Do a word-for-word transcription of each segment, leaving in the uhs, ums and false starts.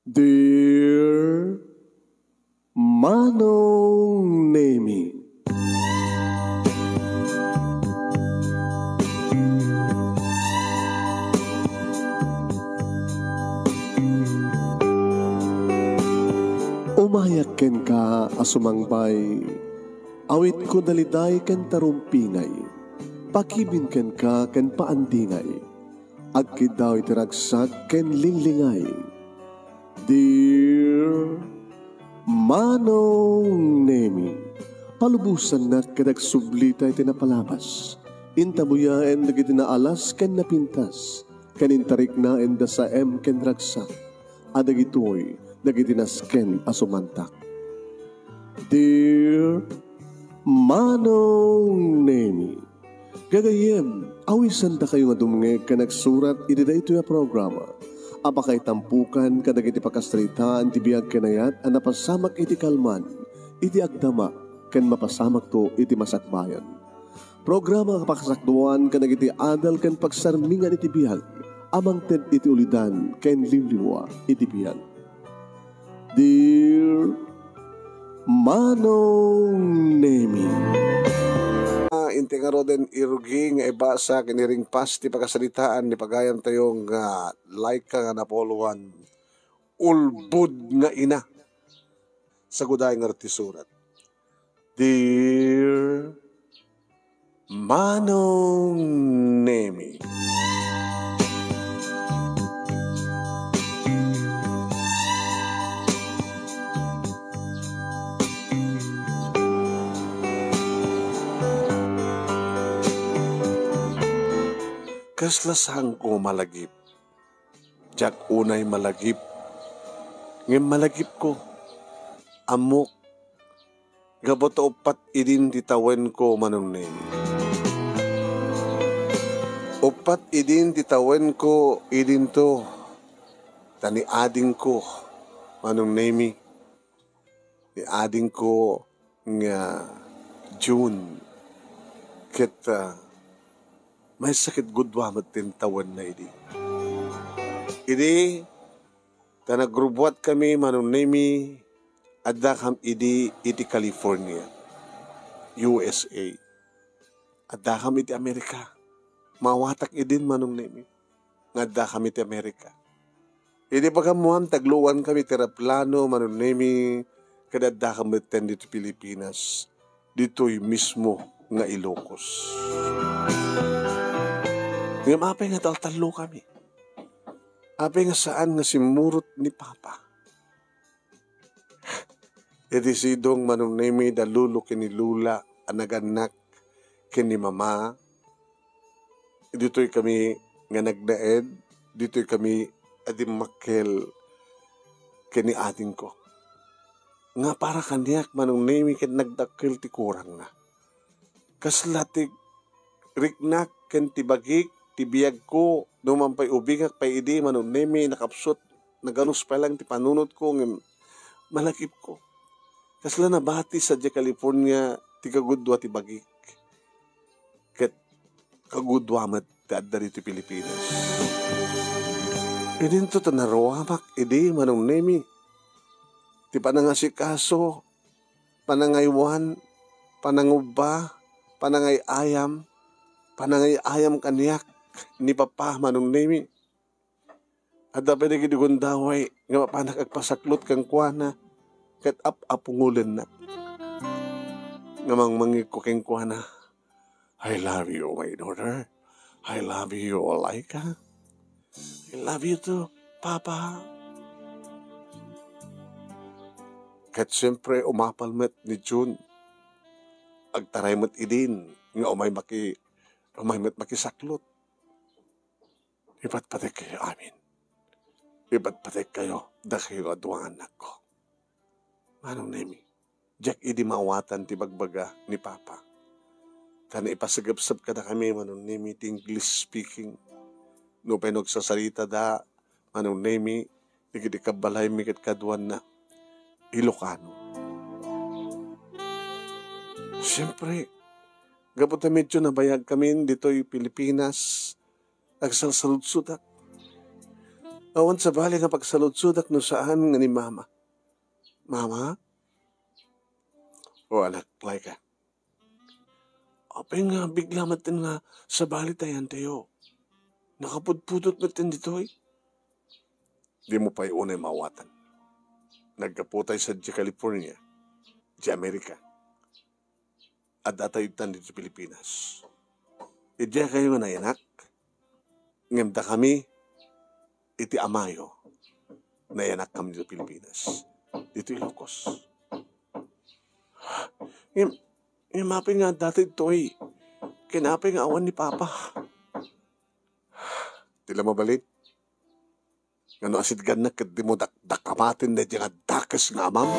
Dear Manong Nemi. Umayak kenka a sumangbay, awitko daliday ken tarumpingay, pakibin kenka ken paandingay, agkiddaw iti ragsak ken linglingay. Dear Manong Nemi, palubosannak ket agsublita iti napalabas. Intabuyaen dagiti naalas ken napintas, ken intariknaen da saem ken ragsak, a dagitoy dagiti nasken a sumantak. Dear Manong Nemi, gagayyem, awisandakayo nga dumngeg ken agsurat iti daytoy a programa a pakaitampokan kadagiti pakasaritaan ti biag ken ayat a napasamak iti kalman, iti agdama, ken mapasamakto iti masakbayan. Programa a pakasakduan kadagiti adal ken pagsarmingan iti biag a mangted iti ulidan ken liwliwa iti biag. Dear Manong Nemi. Ah, inti ngaruden irugi nga ibasa ken iringpas ti pakasaritaan ni pagayamtayo nga Laika nga Napolwan, Ulbod nga Ina. Saguday nga ti surat. Dear Manong Nemi. Kasla saanko malagip. Diak unay malagip. Ngem malagipko. Ammok. Gapu ta uppat idin ti tawenko, Manong Nemi. Uppat idin ti tawenko idinto. Ta ni adingko, Manong Nemi. Ni adingko nga June. Ket, ah, maysa ket gudua met ti tawenna idi. Idi ta nagrubbuatkami, Manong Nemi, addakam idi iti California, U S A. Addakam iti Amerika. Maawatak idin, Manong Nemi, nga addakam iti Amerika. Idi pagammoan, tagluowankami iti eroplano, Manong Nemi, ket addakam metten ditoy Pilipinas, ditoy mismo nga Ilocos. Ngem apay nga taltallokami? Apay nga saan nga simmurot ni Papa? Iti sidong, Manong Nemi, da lolo ken ni lola a nagannak ken ni mama, ditoy kami nga nagnaed, ditoy kami a dimmakkel ken ni adingko. Nga para kaniak, Manong Nemi, ket nagdakkel ti kurangna. Kasla ti riknak ken ti bagik, ti biagko, no man pay ubingak pay idi, Manong Nemi, nakapsut, naganus pay lang ti panunotko, ngem malagipko. Kasla nabati sadiay California ti kagudua ti bagik. Ket kagudua met ti adda ditoy Pilipinas. Idinto ta naruamak idi, Manong Nemi, ti panangasikaso, panangaywan, panangubba, panangay-ayam, panangay-ayam kaniak ni Papa, Manong Nemi. Adda pay dagiti gundaway nga mapanak agpasaklot kenkuana ket ap-apungolennak. Nga mangmangngegko kenkuana, "I love you, my daughter. I love you, Laika. I love you too, Papa." Ket siempre, umapal met ni June. Agtaray met idin nga umay maki-, umay met makisaklot. Ipatpatekkayo amin. Ipatpatekkayo, dakayo nga dua nga annakko. Manong Nemi, diak idi maawatan ti bagbaga ni Papa. Tan ipasagepsep kadakami, Manong Nemi, ti English speaking. Nupay no agsasaritada, Manong Nemi, dagiti kabbalaymi ket kaduanna, Ilocano. Siempre, gapu ta medyo nabayagkamin ditoy Pilipinas, agsalsaludsodak. Awan sabali nga pagsaludsodak no saan nga ni Mama. Mama? O anak, Laika. Apay nga bigla met nga sabali tayo, Teo? Nakapudpudot met ditoy. Dimo pay unay maawatan. Naggapu tay sadiay California, diay Amerika. Adda tayo itan ditoy Pilipinas. Idiay kayo nga nayanak, ngem dakami iti amayo, nayanakkami ditoy Pilipinas, ditoy Ilocos. Ngem, ngem apay nga adda tayo ditoy, ken apay nga awan ni Papa? Ti la mabalin, nga no asitgannak ket dimo dakdakamaten daydiay nga dakes nga amam?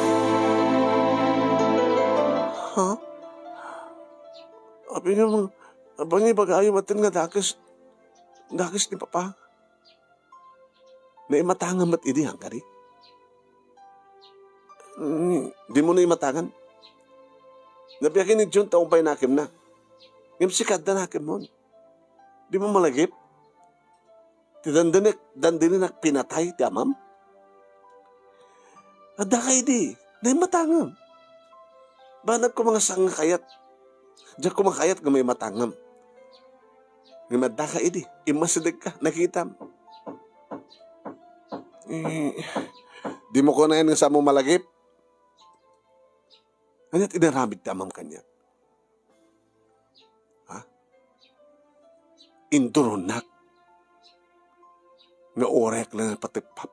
Ha? Apay nga, apay nga ibagayo met nga dakes, dakes ni Papa? Naimatangam met idi, hankari? Mm, dimo naimatangan? Nabiag ni Jun ta umpay nakemna. Ngem sika adda nakemmon. Dimo malagip? Ti dandanek, dandaninak pinatay ti amam? Adda ka idi, naimatangam. Banag koma nga saan nga kayat. Diak koma kayat nga maimatangam. Ngem adda ka idi, immasideg ka, nakitam. Eh, dimo kunaen nga saanmo malagip? Ania ti inaramid ti amam kaniak? Ha? Induronnak nga uray laeng nga pateppap.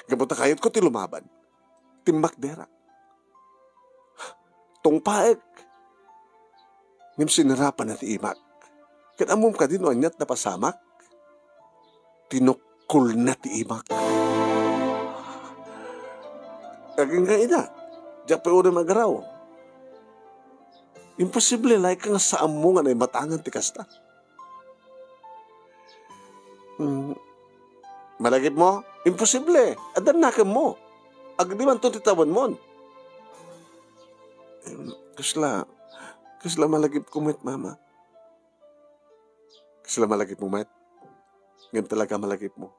Gapu ta kayatko ti lumaban, timmakderak. Tungpaek. Ngem sinarapanna ti imak. Ket ammom kadi no aniat napasamak? Tinukkolna ti imak. Agingga ida, diak pay unay agaraw. Imposible, Laika, nga saanmo nga naimatangan ti kasta. Hmm. Malagipmo? Imposible. Adda nakemmo. Agdimanto ti tawenmon. Em, kasla, kasla malagipko met, Mama. Kasla malagipmo met. Ngem talaga malagipmo.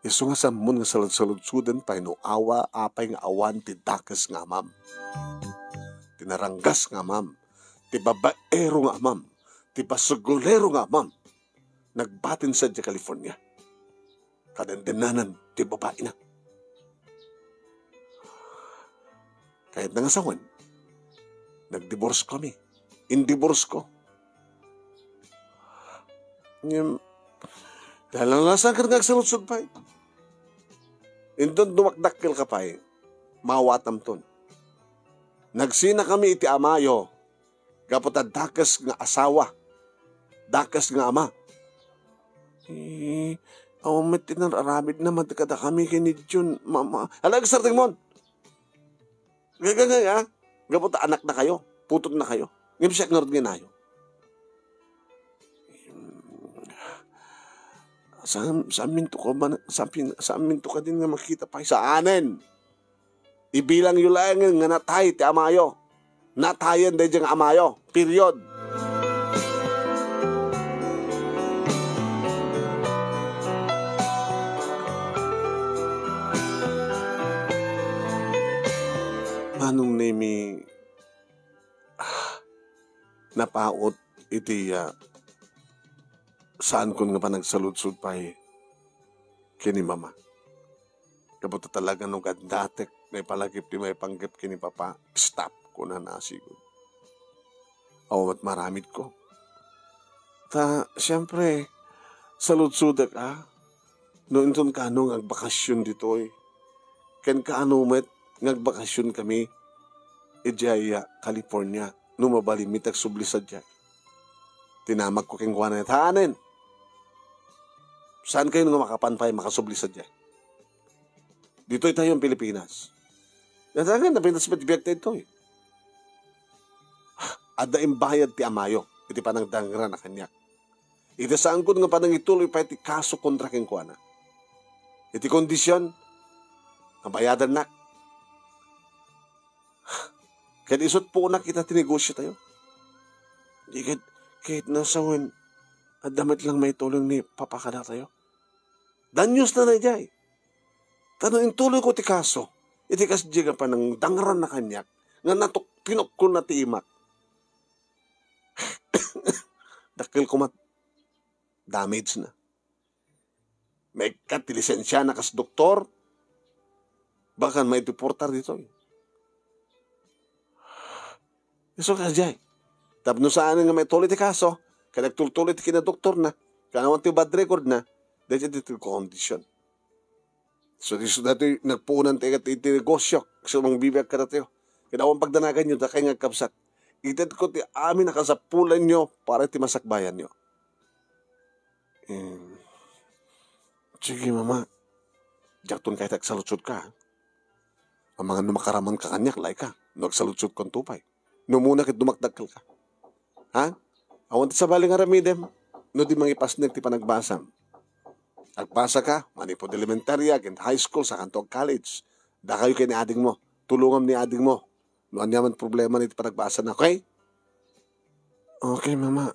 Isu nga saanmon nga saludsaludsoden pay no awa apay nga awan ti dakes nga amam. Ti naranggas nga amam. Ti babaero nga amam. Ti basugulero nga amam. Nagbatin sadiay California. Kadendenanan ti babaina. Kayatna nga sawen, nagdiborsyo kami. Indiborsyo ko. Ngem, dahil lang lasan ka nga agsaludsod pay. Inton dumakdakkel ka pay, maawatamton. Nagsina kami iti amayo, gapu ta dakes nga asawa, dakes nga ama. Eh, awan met ti nararamidna madi kadakami ken ni Jun, Mama. Ala, agsardengmon! Gagangay, ah. Gapu ta anakna kayo, putotna kayo. Ngem siak ngarud nga inayo. Saan, saanminto ka ba, saan, saanminto kadin nga makita pay? Saanen? Ibilangyo laengen nga natay ti amayo. Natayen daydiay nga amayo. Period. Manong Nemi, ah, napaut iti, ah, saankon nga panagsaludsod pay ken ni Mama. Gapu ta talaga no gannatek nga ipalagip ti maipanggep ken ni Papa, stop, kunana a sigud. Awan met maaramidko. Ta, siempre, saludsodek a, no inton kaano nga agbakasyon ditoy, ken kaano met nga agbakasyon kami idiay, ah, California, no mabalinmi ti agsubli sadiay. Tinamagko kenkuana, "Saanen? Saan kayo nga makapan pay makasubli sadiay? Ditoy tayo, Pilipinas." Nadangan, napintas met biag ta ditoy. Adda imbayad ti amayo iti panangdangran a kaniak. Iti saankon nga panangituloy pay ti kaso kontra kenkuana. Iti kondisyon nga bayadannak. Ket isut' puonak ita ti negosyo tayo. Di ket, ket nasawen, Adda met lang maitulong ni Papa kadatayo. Daniosna daydiay. Ta no intuloyko ti kaso, iti kasdiay nga panangdangranna kaniak, nga natuk-, pinukkolna ti imak. Dakkel koma damage na. Maikkat ti lisensiana kas doktor, baka maideportar ditoy. Isu kasdiay. Tapno saan nga maituloy ti kaso, ket agtultuloy ti kinadoktorna, ken awan ti bad recordna, daytoy ti kondisyon. So, isu daytoy nagpuonan ti, ti, ti negosyo, isu mangbibiag kadatayo. Ket awan pagdanaganyo, dakay nga agkabsat. Itedko ti amin a kasapulanyo para iti masakbayanyo. Em, sige, Mama. Diakton kayat agsaludsodka, ha? Amangan no makaramanka kaniak, laika, no agsaludsodkanto pay. No umuna ket dumakdakkelka. Ha? Awan ti sabali nga aramidem, no di mangipasnek ti panagbasam. Agbasaka, manipud elementaria, ken high school, sakanto ag-college. Dakayo ken ni adingmo. Tulongam ni adingmo. No aniaman problema iti panagbasana, okay? Okay, Mama.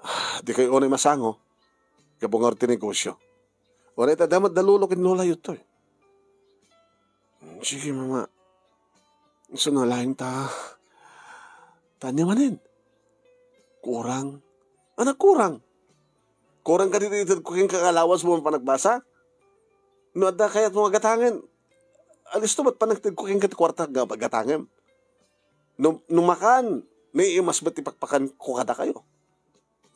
Ah, dikayo unay masango. Gapu nga ti negosyo. Uray ta adda met da lolo ken lolayo toy. Sige, Mama. Isu no laeng ta, ta ania manen? Kurang. Anak, kurang. Kurang kadi ti itedko kenka nga allowance mo panagbasa? No adda kayatmo nga gatangen, alisto met panagtedko kenka ti kuarta nga gatangen. No, no makan, naiimas met ti pakpakanko kadakayo.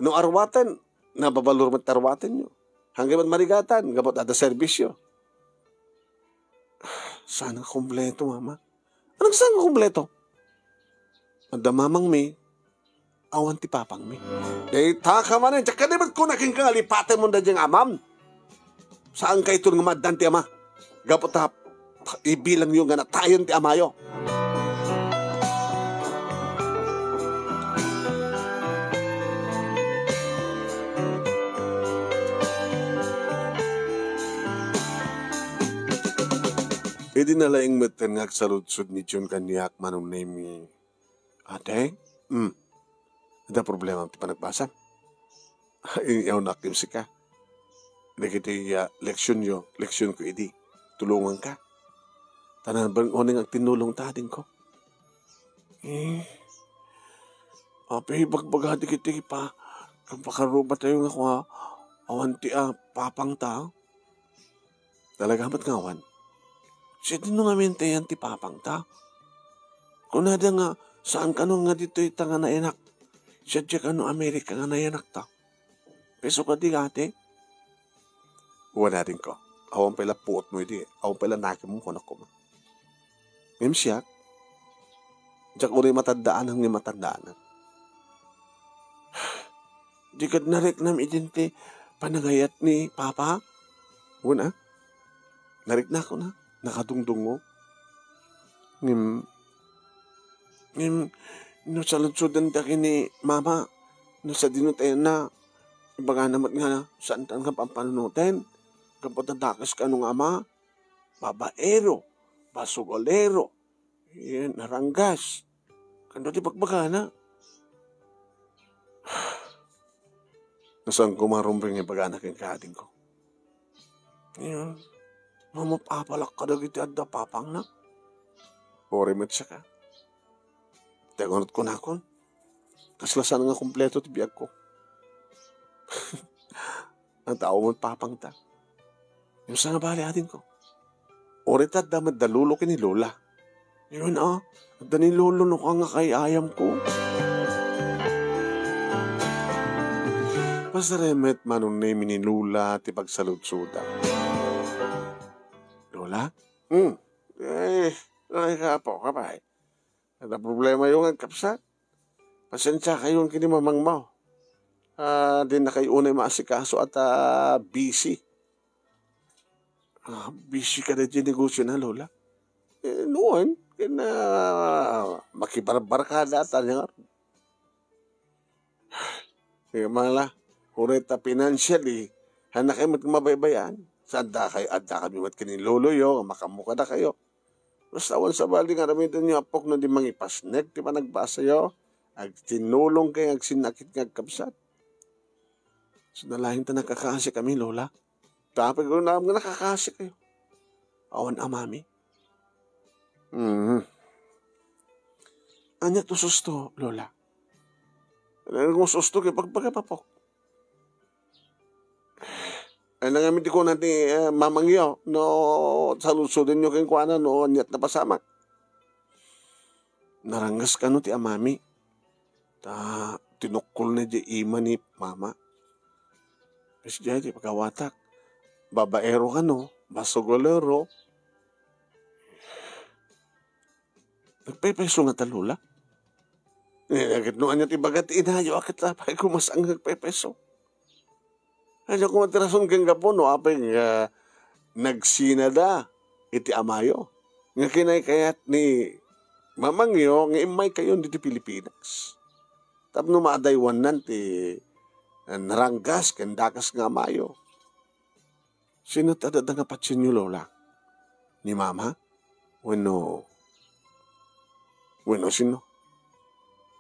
No arwaten, nababalor met ti arwatenyo. Hanggay met marigatan, gapu ta adda serbisyo. Saan nga kumpleto, Mama? Anong saan nga kumpleto? Adda mamangmi, awan ti papangmi. Dayta ka manen, diak kadi met kuna kenka nga lipatenmo daydiay nga amam. Saan kayton nga maaddan ti ama? Gapu ta, ibilangyo nga natayen ti amayo. Idi nalaing metten nga agsaludsod ni Jun kaniak, Manong Nemi, "Ate, hmm, adda problema ti panagbasam?" Inyawnak kenka. Dagiti, ah, leksionyo, leksionko idi. Tulonganka. Ta nalbeng unay nga agtinnulong ta, adingko. Eh, apay, ibagbaga dagiti pa-, pakarubatayo nga kua-, awan ti, ah, papangta. Talaga met nga awan. Siadino ngamin ti ayan ti papangta? Kunada nga, saan kano nga ditoy ta nga nayanak? Sadiay kano Amerika nga nayanakta? Isu kadi, ate? Wen, adingko. Awan pay la puotmo idi, awan pay la nakemmo, kunak koma. Ngem siak, diak unay matandaan, ngem matandaanak. Di kad nariknam idin ti panagayat ni Papa? Wen a, nariknakon a, nakadungdungngo. Ngem, ngem, no saludsodenta ken ni Mama, no sadino ti ayanna, ibagana met nga saanta nga pampanunoten, gapu ta dakes kano nga ama, babaero, basugolero, yen, naranggas. Kano ti bagbagana? Saan koma rumbeng nga ibagana kenka, adingko? Yen, mamapapalak kadagiti adda papangna. Uray met siak a. Ti agunot kunakon, kasla saan nga kompleto ti biagko. Adda met papangta. Ngem saan nga bale, adingko? Uray ta adda met da lolo ken ni lola. Wen a, adda ni lolo no kua nga kay-ayamko. Pasarem met, Manong Nemi, ni lola ti pagsaludsodam. Lola? Hmm. Eh, ay, kapo, kapay. Adda problemayo nga agkabsat? Pasensiakayon ken ni mamangmo. Ah, dinakayo unay maasikaso ta busy. Ah, busy kada ti negosiona, Lola? Eh, no, wen, ken, ah, makibarbarkada ta nga. Sige, mala, uray ta financially, haanna kay met mabaybay-an. Sa adda kay, adda kami met ken ni loloyo, nga makaammo kadakayo. Basta awan sabali nga aramidenyo, apok, no di mangipasnek ti panagbasayo, agtinnulong kay nga agsinnakit nga agkabsat. Saan laeng ta nakakasikami, Lola. Tapno kunam nga nakakasikayo. Awan amami. Mhm. Ania ti ususto, Lola? Ania ti ususto ket ibagbagam, Apok? Ania ngamin ti kuna ti, eh, mamangyo no saludsodenyo kenkuana no aniat napasamak? Naranggas kano ti amami. Ta tinukkolna diay ima ni mama. Kas diay ti pagawatak. Babaero kano, basugolero. Nagpepeso ngata, Lola? Eh, ket no ania ti ibaga ti inayo, a ket apay koma saan nga nagpepeso? Ania koma ti rason ken gapu no apay nga nagsinada iti amayo? Nga kinaykayat ni mamangyo nga immaykayon ditoy Pilipinas. Tapno maadaywannan ti, eh, naranggas ken dakes nga amayo. Sino ti adda nga patienyo, Lola? Ni Mama? Wenno, wenno sino?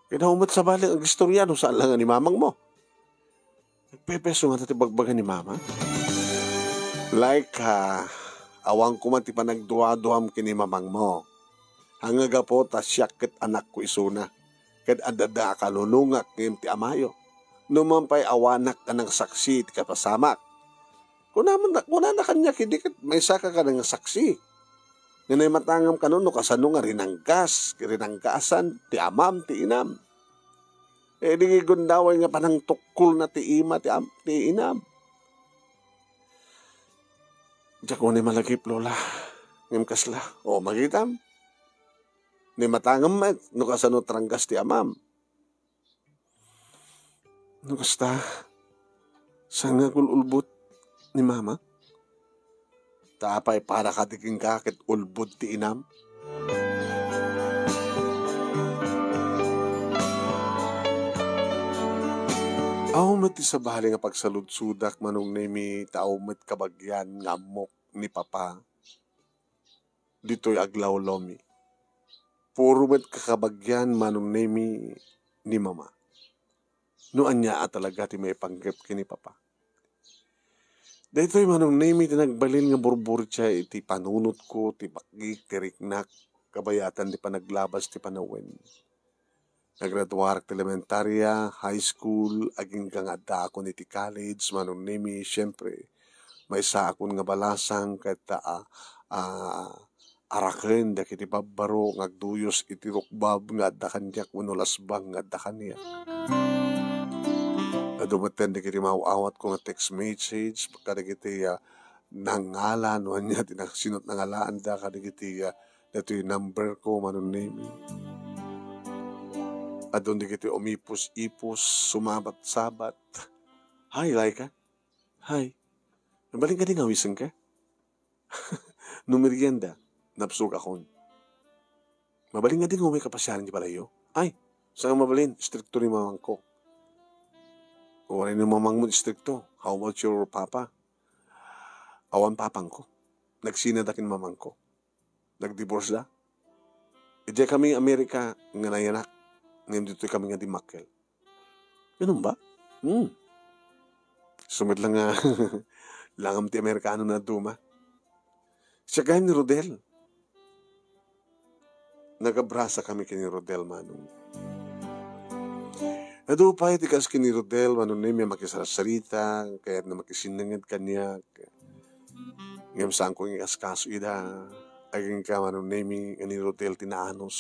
Kayatmo met sabali nga agistorya no saan la nga ni mamangmo. Nagpepeso ngata ti bagbaga ni Mama? Like, ah, awan koma ti panagduaduam ken ni mamangmo. Ania gapu ta siak ket anakko isuna. Ket adda a kalunongak ngem ti amayo. Numan pay awanak a nangsaksi iti kapasamak. Kunana, kunana kaniak idi ket maysaka a nangsaksi. Nga naimatangam kano no kasano nga rinanggas, rinanggasan ti amam, ti inam. Eh, di gundaway nga panangtukkolna ti ima, ti am-, ti inam. Diak unay malagip, Lola. Ngem kasla, o, makitam. Naimatangam met no kasano ti ranggas ti amam. No kasta, saan nga agul-ulbod ni Mama? Ta apay para kadi kenka ket ulbod ti inam? Awan met ti sabali nga pagsaludsodak, Manong Nemi, ta awan met kabagian nga ammok ni Papa ditoy aglawlawmi. Puro met kakabagian, Manong Nemi, ni Mama. No ania a talaga ti maipanggep ken ni Papa. Daytoy, Manong Nemi, ti nagbalin nga burburtia iti panunotko, ti bakgik, ti riknak, kabayatan ti panaglabas ti panawen. Nagraduarak ti elementaria, high school, agingga nga addaakon iti college, Manong Nemi, siempre, maysaakon nga balasang ket, ah, ah, araken dagiti babbaro nga agduyos iti rukbab nga adda kaniak wenno lasbang nga adda kaniak. Adu metten dagiti maaw-awatko nga text message kadagiti, ah, nangala no ania ti na-, sino ti nangalaanda kadagiti, ah, daytoy number ko, Manong Nemi. Adun dagiti umipus-ipus, sumabat-sabat. Hi, Laika. Hi. Mabalin kadi nga awisenka? No merienda, napsugakon. Mabalin kadi nga umay kapasiaren ti balayyo? Ay, saan nga mabalin, istrikto ni mamangko. Uray no mamangmo istrikto, how about your papa? Awan papangko. Nagsinada ken mamangko. Nagdivorceda. Idiay kami Amerika nga nayanak, ngem ditoy kami nga dimmakkel. Ganun ba? Hmm. Isu met lang nga langam ti Amerikano nga duma. Siak gayam ni Rodel. Nagabrasa kami ken ni Rodel, Manong. Adu pay ti kas ken ni Rodel, Manong Nemi, a makisarsarita, kayatna makisinnanged kaniak. Ngem saanko nga ikaskaso ida. Agingga, Manong Nemi, nga ni Rodel ti naanus.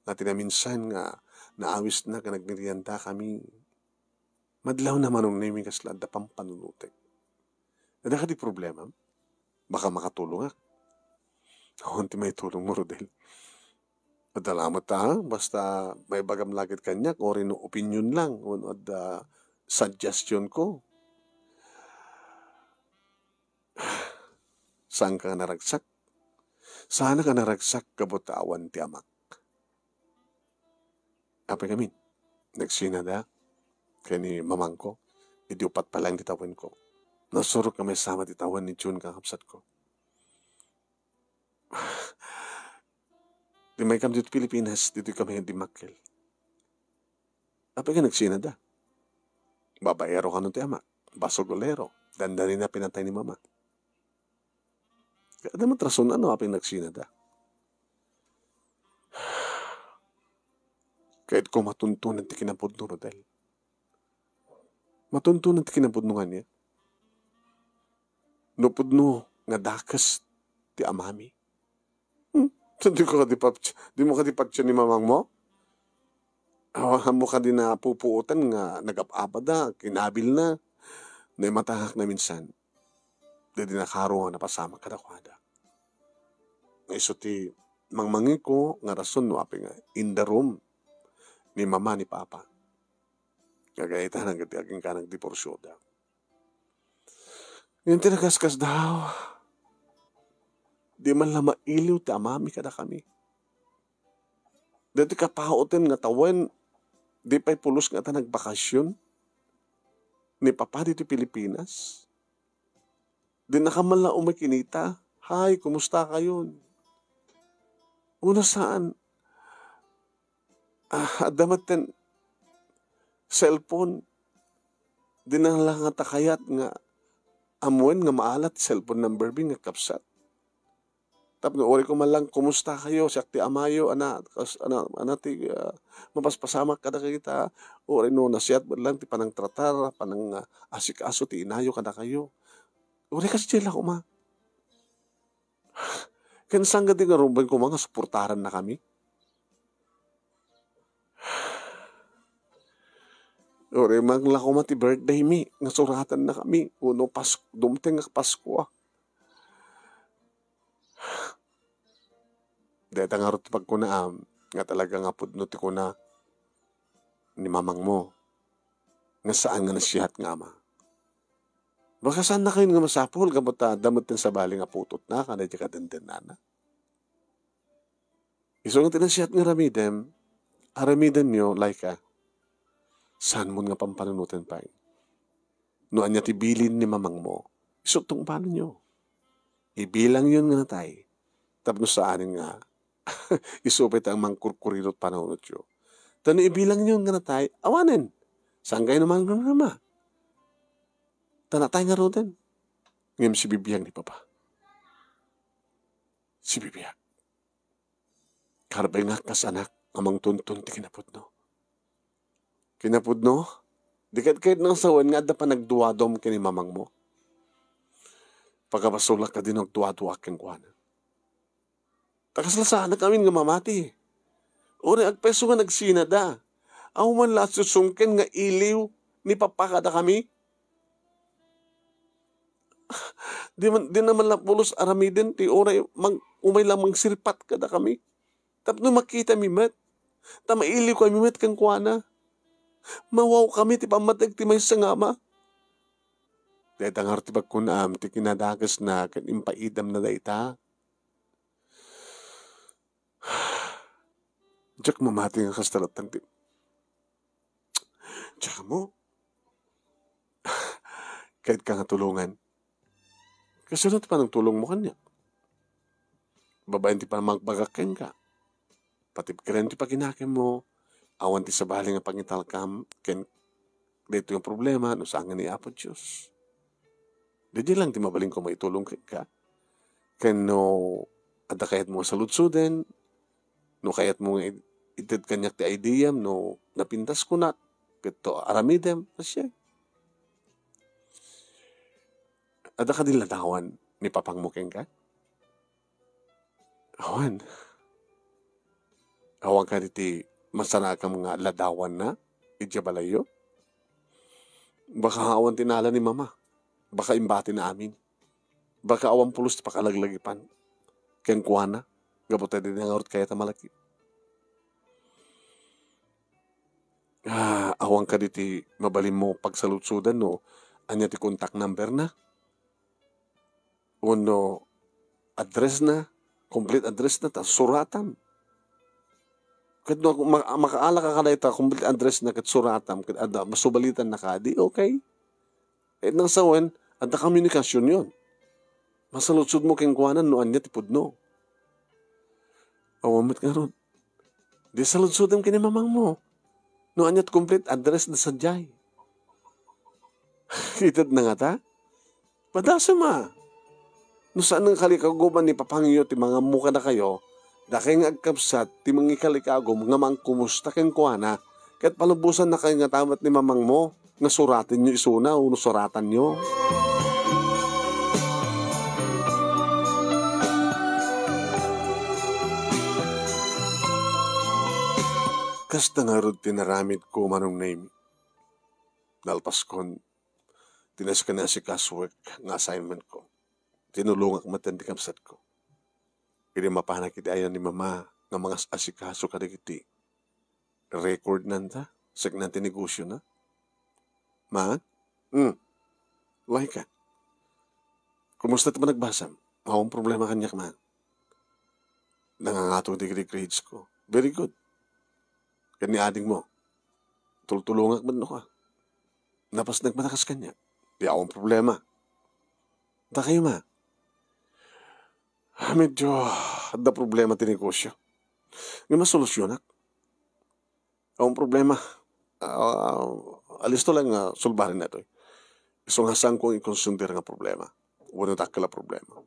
Nga ti naminsan nga naawisna ken nagmerienda kami. Madlawna, Manong Nemi, kasla adda pampanunotek. Adda kadi problema? Baka makatulongak. Awan ti maitulongmo, Rodel. Adda lamet ta, basta maibagam la ket kaniak, uray no opinion lang, wenno adda suggestionko. Saanka nga naragsak? Saanak a naragsak gapu ta awan ti amak. Apay ngamin, nagsinada ken ni mamangko, idi uppat pa lang ti tawenko. Nasurok nga maysa met ti tawen ni June kakabsatko. Dimmaykami ditoy Pilipinas, ditoy kami dimmakkel. Apay nga nagsinada? Babaero kano ti amak? basurgolero. Dandanina pinatay ni mama. Kaya adda met rason no apay nagsinada. Kayatko matuntunan ti kinapudno, Rodel. Matuntunan ti kinapudno nga ania. No pudno nga dakes ti amami. Hmm? Dimo kadi pat-, dimo kadi patien ni mamangmo? Aw, ammok kadi napupuotan nga nagap-apada, kinabilna, naimatangak na minsan. Daydi nakaro nga napasamak kadakuada. Isu ti mangmangiko nga rason no apay nga in the room ni mama ni papa. Nga kayatna ket agingga nagdiborsioda. Ngem ti nakaskasdaaw, di man la mailiw ti amami kadakami. Daytoy kapauten nga tawen, di pay pulos nga ta nagbakasyon ni papa ditoy Pilipinas. Dinaka man la umay kinita, "Hi, kumusta kayon?" Una saan, ah, adda met ten cellphone. Dina la ngata kayat nga ammoen nga maala ti cellphone number mi nga kabsat. Tapno uray ko man lang, "Kumusta kayo? Siak ti amayo, ana, kas-, ana, ana ti, ah, mapaspasamak kadakita." Uray no nasiat met lang ti panangtratar, panang, ah, asikaso ti inayo kadakayo. Uray kasdiay la koma. Ken saan kadi nga rumbeng koma nga suportarannakami? Uray man la koma ti birthday mi nga suratannakami, wenno Pas-, dumteng nga Paskua. Dayta ngarud ti pagkunaam nga talaga nga pudno ti kuna ni mamangmo nga saan nga nasiat nga ama. Baka saannakayon nga masapul gapu ta adda met ti sabali nga putotna, kada diay kadendennana. Isu nga ti nasiat nga aramidem, aramidenyo, Laika. Saanmon nga pampanunoten pay. No ania ti bilin ni mamangmo, isu tungpalenyo. Ibilangyon nga natay, tapno saanen nga isu pay ti mangkurkurirot panunotyo. Ta no ibilangyon nga natay, awanen. Saan kayo naman nga mama? Ta natay ngaruden. Ngem sibibiag ni papa. Sibibiag. Karbengak kas anak nga mangtunton ti kinapudno. Kinapudno, di ket kayat nang sawen nga adda panagduadum ken ni mamangmo. Pagabasolak kadi no agduaduaak kenkuana. Ta kasla saanak amin nga mamati. Uray agpayso nga nagsinada. Awan la a susungken nga iliw ni papa kadakami. Di man, di naman la pulos aramiden ti uray mang-, umay la mangsirpat kadakami. Tapno makitami met, ta mailiw kami met kenkuana. Mawaw kami ti pammateg ti maysa nga ama. Dayta ngarud ti pagkunaam ti kinadakesna ken impaidamna dayta. Diak mamati nga kasta latta ti, diak ammo. Kayat ka nga tulongan. Kasano ti panagtulongmo kaniak? Babaen ti pammagbagak kenka. Patibkeren ti pakinakemmo, awan ti sabali nga pangitalkam ken daytoy nga problema no saan nga ni Apo Dios. Daydiay lang ti mabalinko maitulong kenka. Ken no adda kayatmo nga saludsuden, no kayatmo nga id-, ited kaniak ti ideam, no napintas kunak, ket to aramidem, kasdiay. Adda kadi ladawan ni papangmo kenka? Awan. Awan kadi ti masarakan nga ladawanna idiay balayyo? Baka awan ti nala ni mama. Baka imbatina amin. Baka awan pulos ti pakalaglagipan kenkuana gapu ta dina ngarud kayat a malaki. Ah, awan kadi ti mabalinmo pagsaludsodan no ania ti contact number na? Wenno address na, complete address na, ta suratam. Ket no ma-, makaala ka kadayta, complete address na ket suratam, ket adda, masubalitan na kadi, okay. Ket nang sawen, adda komunikasyonyon. Masaludsodmo kenkuana no ania ti pudno. Awan met ngarud. Di saludsodem ken ni mamangmo no ania ti complete address da sadiay. Itedna ngata? Padasem a. No saan nga kalikagum a ni papangyo ti mangammo kadakayo, dakay nga agkabsat ti mangikalikagum nga mangkumusta kenkuana, ket palubosannakayo ngata met ni mamangmo nga suratenyo isuna wenno suratanyo. Kasta ngarud ti naramidko, Manong Nemi. Nalpaskon ti naskanasikasuek nga assignmentko. Tinulongak met ti kabsatko. Idi mapanak iti ayan ni Mama nga mangas-asikaso kadagiti record nanta, saknanta ti negosiona. Ma? Hmm. Laika. Kumusta ti panagbasam? Awan problema kaniak, Ma. Nangangato dagiti grades ko. Very good. Ken ni adingmo, tultulongak met no ka. Napasnek met a kas kaniak. Di awan problema. Dakayo, Ma. Ah, medyo adda problema ti negosio. Ngem masolusionak. Awan problema. Ah, alisto lang nga sulbarenna daytoy. Isu nga saanko nga ikonsender nga problema. Wenno dakkel a problema.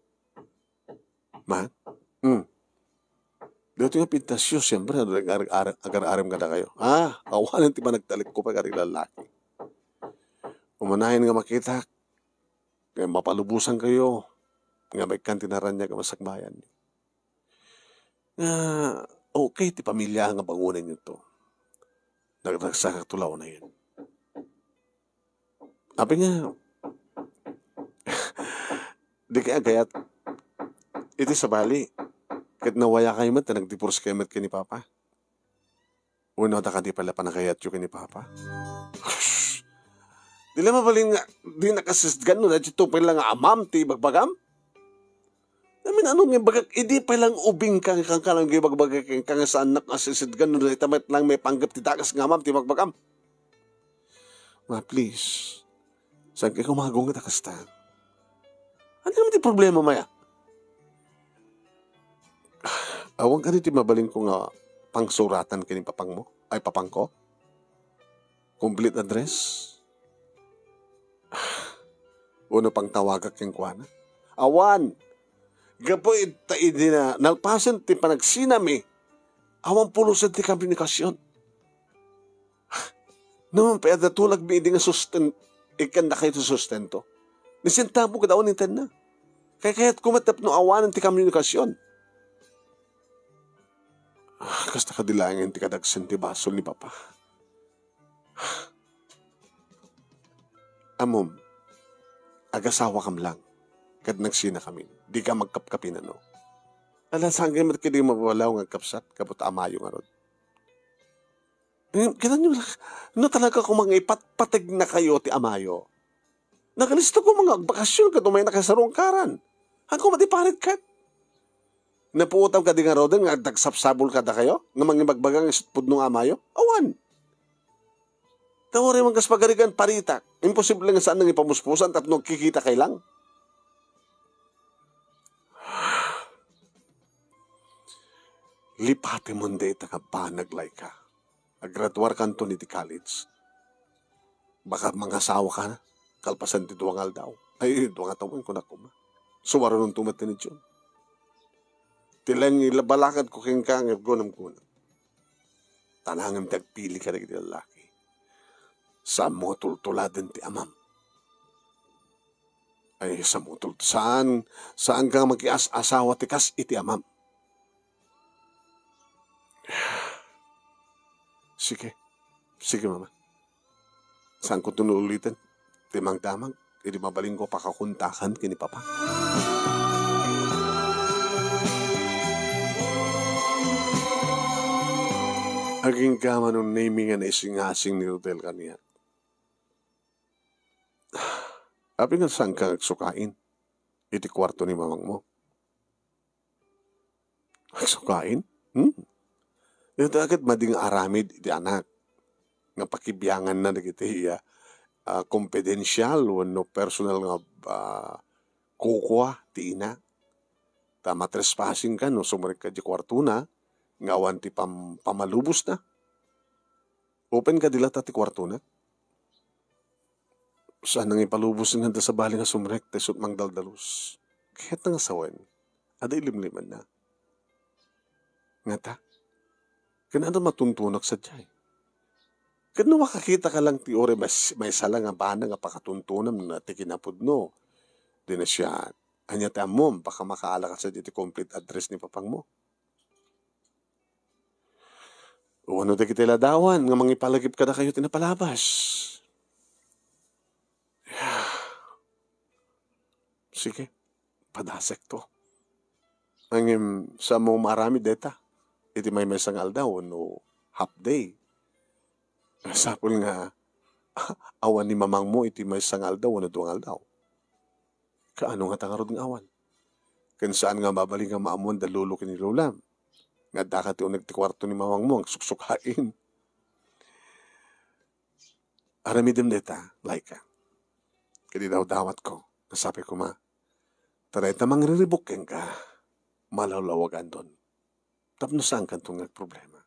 Ma? Hmm. Daytoy nga pintasyo, siyempre, agar-, agar-, agar-arem kadakayo. Ah, awanen ti panagtalekko pay kadagiti lallaki. Umanayon nga makitak, nga mapalubosankayo, nga maikkan ti naraniag a masakbayanyo. Nga okay ti pamilia nga bangonenyo to. Nagdagsakak to la unayen. Apay nga, di kay agayat iti sabali, ket nawayakayo met ta nagdivorcekayo met ken ni Papa? Wenno adda kadi pay la panagayatyo ken ni Papa? Di la mabalin nga di nakasidgan no daytoy pay la nga amam ti ibagbagam? Amin, ano nga imbagak, idi pay lang ubing ka, nga kankana nga ibagbaga kenka nga saannak a sisidgan, no dayta met lang maipanggep ti dakes nga amam ti ibagbagam. Ma, please. Saan kayo kumagunget a kasta? Ano naman ti problema, Maya? Awan kadi ti mabalin ko nga pangsuratan ken ni papangmo? Ay, papangko? Complete address? Wenno pangtawagak kenkuana? Awan! Gapu ita idi na nalpasen ti panagsinami, awan pulusen ti komunikasion. No, pay adda tulagmi idi nga susten-, ikkannakayo ti sustento. Ni sentabo ket awan intedna. Kay kayatko met tapno awanen ti komunikasion. Ah, kasta kadi laengen ti kadagsen ti basol ni Papa. Ammom, agasawakam lang, ket nagsinakamin. Dika magkapkapinano. Ala, saan kayo met kadi mabalaw nga agkabsat, gapu ta amayo ngarud. Eh, kitaenyo la, no talaga koma nga ipatpategnakayo ti amayo, nagalisto koma nga agbakasyon ket umaynakayo sa rungkaran. Haanko met iparit ket? Napuotam kadi ngaruden nga agdagsapsabol kadakayo nga mangibagbaga nga isu ti pudno nga amayo? Awan. Ta uray man kas pagarigan, paritak. Imposible nga saan nga ipamuspusan tapno agkikitakay lang. Lipatemon dayta nga banag, Laika. Agraduarkanton iti college. Baka mangasawaka kalpasan ti dua nga aldaw. Ay, dua nga tawen, kunak koma. Sumarunon to met ti ni Jun. Ti lang ilabalakadko kenka nga aggunam-gunam. Ta nangem ti agpili kadagiti lallaki. Saanmo nga tultuladen ti amam. Ay, saanmo tul-, saan, saan ka makias-asawa ti kas iti amam. Sige. Sige, Mama. Saanko ti uliten ti mangdamag idi mabalinko pakakontakan ken ni Papa. Agingga man unay mi nga naisingasing ni Rodel kaniak. Apay nga saanka nga agsukain iti kuarto ni mamangmo? Agsukain? Hmm? Ita ket madi nga aramid iti anak nga pakibianganna dagiti, ah, ah, confidential wenno personal nga, ah, kukua ti ina. Ta matrespassing ka no sumrekka di kuartona nga awan ti pam-, pamalubosna. Open ka di latta ti kuartona. Saan nga ipalubosen nga adda sabali nga sumrek ta isu ti mangdaldalus. Kayatna nga sawen, adda ilimlimanna. Ngata? Ken adda matuntunak sadiay. Ket no makakitaka lang ti uray mas-, maysa la nga banag nga pakatuntonam no ti kinapudno, dina siak, ania ti ammom, baka makaala ka sadiay ti complete address ni papangmo. Wenno dagiti ladawan nga mangipalagip kadakayo ti napalabas. Sige, padasekto. Ngem, saanmo maaramid dayta iti maymaysa nga aldaw wenno half day. Sapul nga awan ni mamangmo iti maysa nga aldaw wenno dua nga aldaw. Kaano ngata ngarud nga awan? Ken saan nga mabalin nga maammoan da lolo ken ni lolam nga addaka ti uneg ti kuarto ni mamangmo nga suksukaen. Aramidem dayta, Laika. Ket idawdawatko, nasapay koma. Ta dayta mangriribuk kenka, malawlawagandon. Tapno saankanto nga agproblema.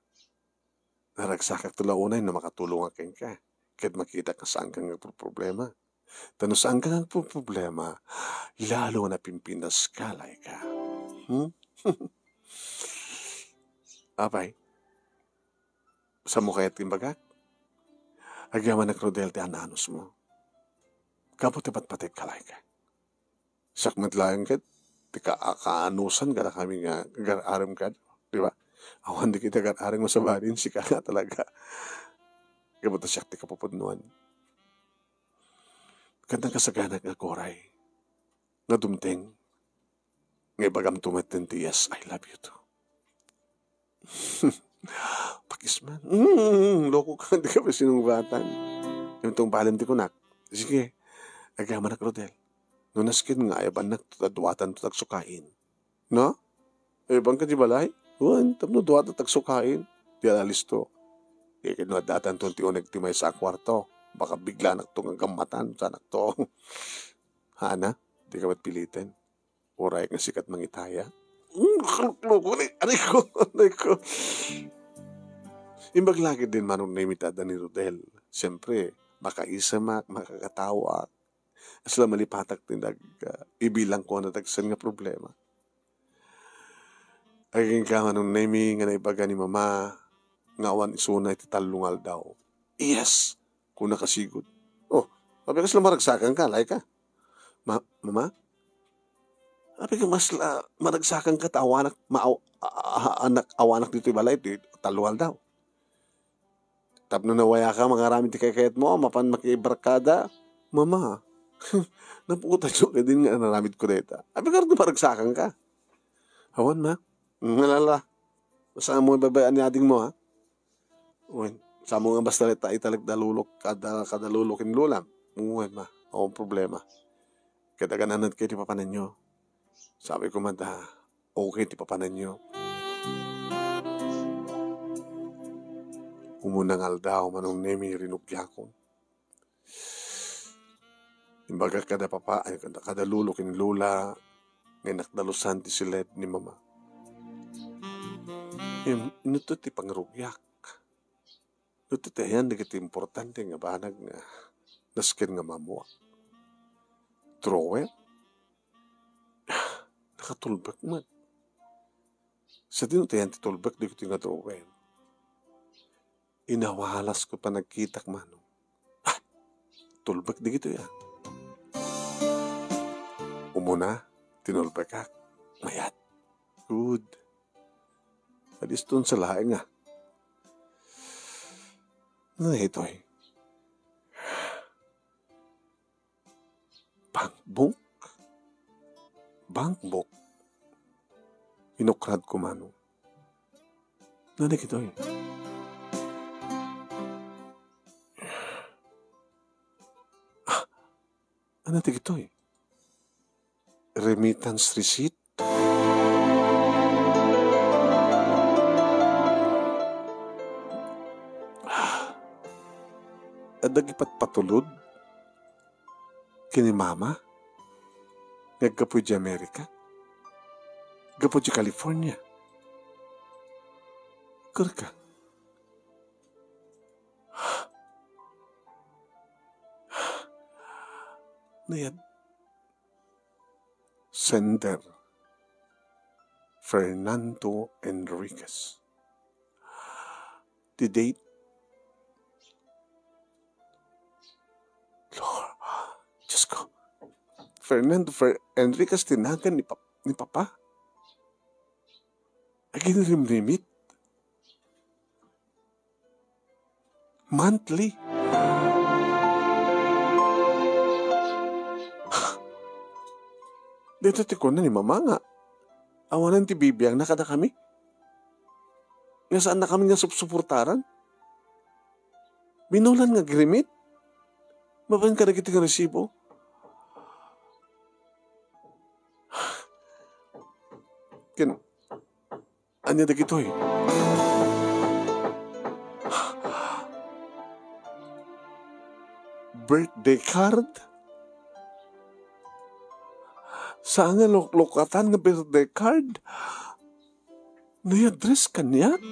Naragsakakto la unay no makatulongak kenka, ket makitak nga saanka nga agproproblema. Ta no saanka nga agproproblema, lalo nga napimpinaska, Laika. Hmm? Apay, saanmo kayat ti imbagak? Agyamanak, Rodel, ti an-anusmo. Gapu ti patpategka, Laika. Siak met laeng ket ti ka-, kaanusan kadakami nga agar-arem kad, di ba? Awan dagiti agar-arem nga sabali, sika nga talaga. Gapu ta siak ti kapupudnoan. Ket nakasaganak nga aguray nga dumteng nga ibagamto met ti "Yes, I love you too." Pakis man. Mm, loko ka, di ka pa sinungbatan. Yung tungpalem ti kunak. Sige, agyamanak, Rodel. No nasken nga ayabannak, taduatan to tagsukain. No? Ayaban ka di balay? Wen, tapno duata tagsukain. Di alisto. Di ket no addatan to ti uneg ti maysa a kuarto. Baka biglanak to nga gammatan, sanak to. Hana, di ka met piliten. Uray nga sikat mangitaya. Mm, kalukloko ni, aray ko, aray ko. Imbag lagi din Manong Nemi ti adda ni Rodel. Siyempre, makaisemak, makakatawa. Asla malipatak ti nag, ah, ibilangko a nadagsen nga problema. Agingga Manong Nemi nga naibaga ni Mama nga awan isuna iti tallo nga aldaw. Yes! Kuna kasigud. Oh, apay kasla maragsakan ka, Laika? Ma-, Mama? Apay ka masla maragsakan ka ta awanak, ma-, a-, a-, anak, awanak ditoy balay, ti tallo nga aldaw. Tapno nawayaka mangaramid ti kaykayatmo, mapan makibarkada, Mama, napuotan yo kadin nga inaramidko dayta. Apay ka maragsakan ka? Awan, Ma. Ngalala. Saan mo ibabay-an ni adingmo, ha? Wen, saan mo nga basta ta italek da lolo, kada, kada lolo ken lolam? Wen, Ma. Awan problema. Ket agananat kayo ti papananyo. Sabi ko man ta, okay ti papananyo. Umuna nga aldaw, Manong Nemi, rinugiakon. Imbagak kada papa, ay, kada, kada lolo ken lola, nga inakdalusan ti siled ni Mama. Im-, inutto ti pangrugiak. Inutto ti ayan dagiti importante nga banag nga nasken nga maammoak. Drawer? Nakatulbek met. Sadino ti ayan ti tulbek dagitoy nga drawer? Inawalasko panagkitak, Manong. Ah, tulbek dagitoy, ah. Umuna, tinulbekak. Mayat. Good. Adiston sa laeng, ah. Ano itoy? Bankbook? Bankbook? Inukrad ko, Manong. Nadi kitoy. Ah, ano ti kitoy? Remittance receipt? Ah, adda ipatpatulod ken ni Mama nga aggapu idiay Amerika? Aggapu idiay California? Kurka. Sender, Fernando Enriquez. Ti date, Lord, Diyos ko. Fernando Fer-, Enriquez ti nagan ni Pap-, ni Papa. Aginrimrimit. Monthly. Daytoy ti kuna ni Mama nga awanen ti bibiangna kadakami. Nga saannakami nga supsuportaran. Binulan nga agrimit. Babaen kadagiti nga resibo. Ken, ania dagitoy? Birthday card? Saan nga luklukatan nga birthday card? Naiaddress kaniak?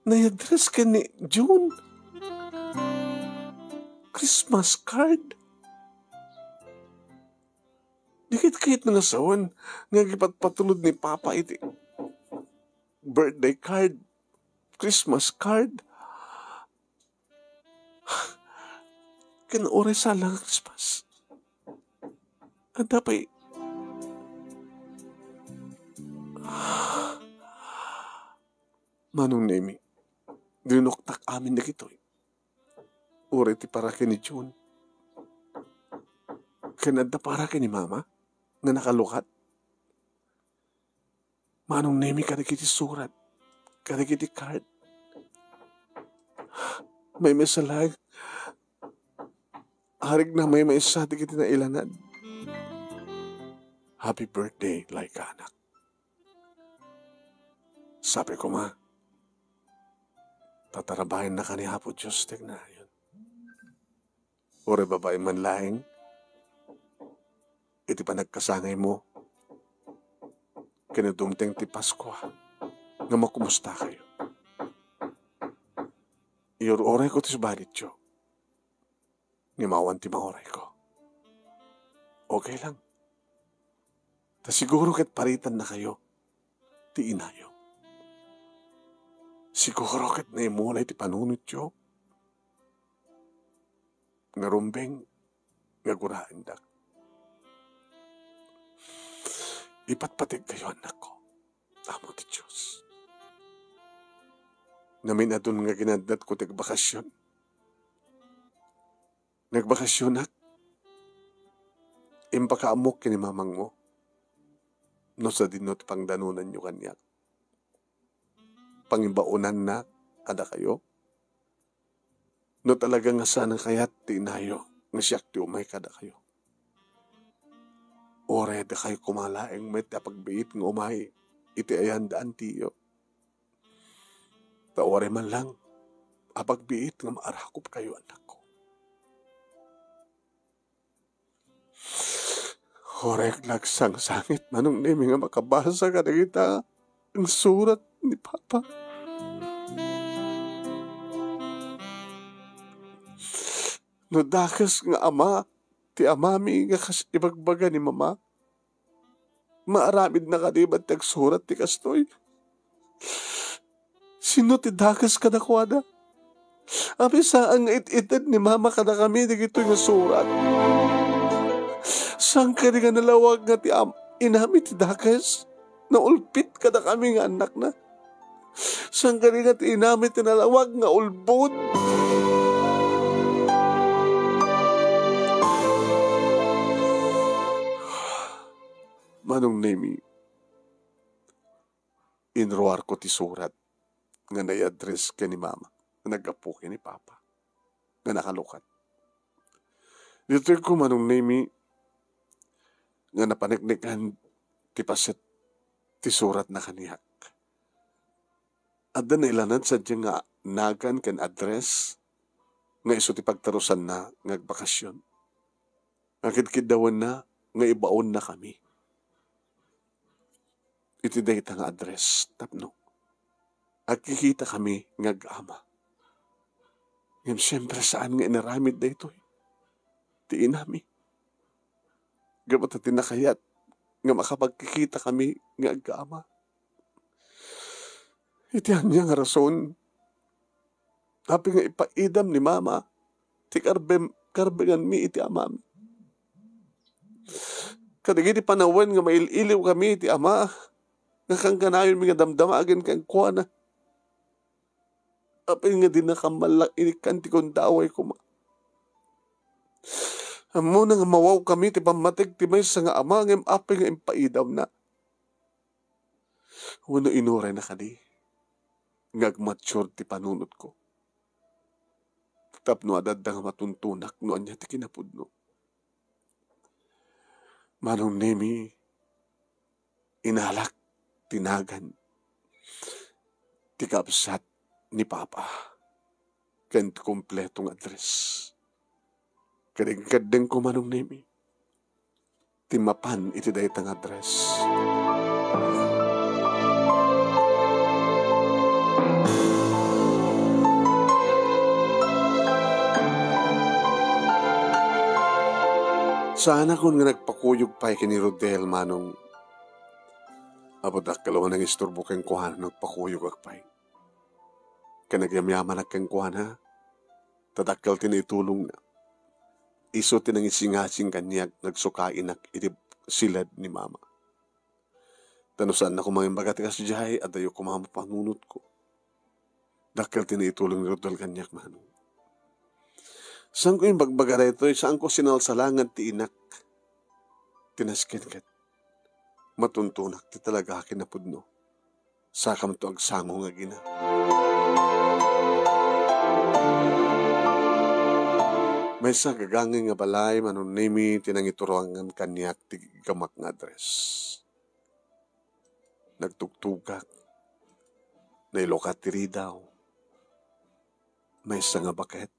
Naiaddress ken ni June? Christmas card? Di ket kayatna nga sawen nga agipatpatulod ni Papa iti birthday card, Christmas card, ken uray saan la nga Christmas. Adda pay, Manong Nemi, dinuktak amin dagitoy. Uray ti para ken ni June. Ken adda para ken ni Mama nga nakalukat. Manong Nemi, kadagiti surat, kadagiti card. Maymaysa laeng, arigna maymaysa dagiti nailanad. Happy birthday, Laika, anak. Sapay koma, tatarabaennaka ni Apo Dios ti agnayon. Uray babaen man laeng, iti panagkasangaymo, ken no dumteng ti Paskua, nga makumustakayo. Iyur-urayko ti subalityo, ngem awan ti maurayko. Okay lang. Ta siguro ket paritannakayo ti inayo. Siguro ket naimulay ti panunotyo nga rumbeng nga guraendak. Ipatpategkayo, annakko, Apo ti Dios. Namin-adun nga ginaddetko ti agbakasyon. Nagbakasyonak. Impakaammok ken ni mamangmo no sadino ti pangdanonanyo kaniak. Pangibaonanna kadakayo. No talaga nga saan a kayat ti inayo nga siak ti umay kadakayo. Uray dakayo koma laeng met ti apagbiit nga umay iti ayan da antiyo. Ta uray man lang apagbiit nga maarakopkayo, annakko. Uray agsangsangit, Manong Nemi, nga makabasa kadagita nga surat ni Papa. No dakes nga ama ti amami nga kas ibagbaga ni Mama, maaramidna kadi met ti agsurat ti kastoy? Sino ti dakes kadakuada? Apay saan nga it-ited ni Mama kadakami dagitoy nga surat? Saan kadi nga nalawag nga ti am-, inami ti dakes? Naulpit kadakami nga annakna. Saan kadi nga ti inami ti nalawag nga ulbod? Manong Nemi, inruarko ti surat nga naiaddress ken ni Mama, nga naggapu ken ni Papa, nga nakalukat. Ditoy ko, Manong Nemi, nga napaneknekan ti paset ti suratna kaniak. Adda nailanad sadiay nga nagan ken address nga isu ti pagtarusanna nga agbakasyon. Nga kidkiddawenna nga ibaonnakami iti dayta nga address tapno agkikitakami nga ag-ama. Ngem siempre, saan nga inaramid daytoy. ti inami. Gapu ta ti nakayat nga makapagkikitakami nga agama. Iti ania nga rason, apay nga ipaidam ni Mama ti karbem-, karbenganmi iti amami? Kadagiti panawen nga mail-iliwkami iti ama, nga kankanayonmi nga damdamagen kenkuana. Apay nga dinaka man la inikkan ti gundaway koma? Ammona nga mawawkami ti pammateg ti maysa nga ama, ngem apay nga impaidamna? Wenno inurayna kadi nga agmature ti panunotko tapno adda nga matuntunak no ania ti kinapudno? Manong Nemi, inalak ti nagan ti kabsat ni Papa ken ti kompleto nga address. Ket inkeddengko, Manong Nemi, ti mapan iti dayta nga address. Saanakon nga nagpakuyog pay ken ni Rodel, Manong. Apo, dakkel a nangisturbo kenkuana no agpakuyogak pay. Ken nagyamyamanak kenkuana, ta dakkel ti naitulongna. Isu ti nangisingasing kaniak nga agsukainak iti siled ni Mama. Ta no saanna koma nga imbaga ti kasdiay, adayo koma mapanunotko. Dakkel ti naitulong ni Rodel kaniak, Manong. Saanko imbagbaga daytoy, saanko sinalsalangan ti inak. Ti nasken ket matuntunak ti talaga a kinapudno. Sakamto agsango nga agina. Maysa gagangay nga balay, Manong Nemi, ti nangiturongan kaniak ti gamak nga address. Nagtugtugak. Nailukat ti ridaw. Maysa nga baket.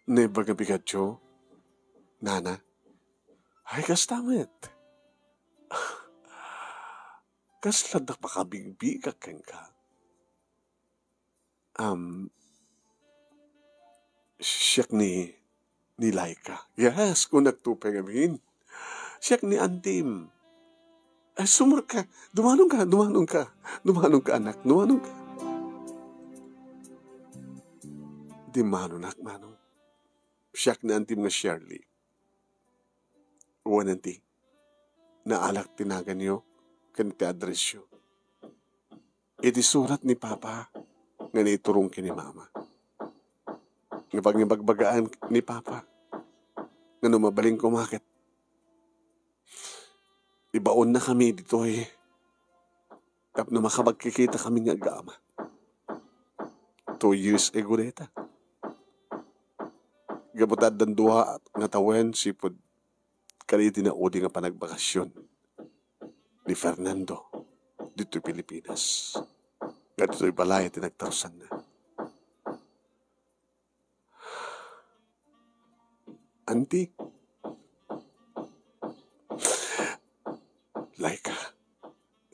Naimbag a bigatyo, Nana? Ay, kasta met. Kasla da pakabigbigak kenka. Am, siak ni, ni Laika. Yes, kunak to, Benjamin. Siak ni Antim. Ay, sumurka. Dumanonka, dumanonka. Dumanonka, anak. Dumanonka. Dimanonak, Manong. Siak ni Antim nga Shirley. Wen, Anti, naalak ti naganyo ken ti addressyo iti surat ni Papa nga naiturong ken ni Mama. Nga pangibagbagaan ni Papa nga no mabalin koma ket ibaonnakami ditoy tapno makapagkikitakami nga agama. Two years ago dayta. Gapu ta addan dua nga tawen sipud kadagiti naudi nga panagbakasyon ni Fernando ditoy Pilipinas. Nga ditoy balay ti nagtarusanna. Anti. Laika.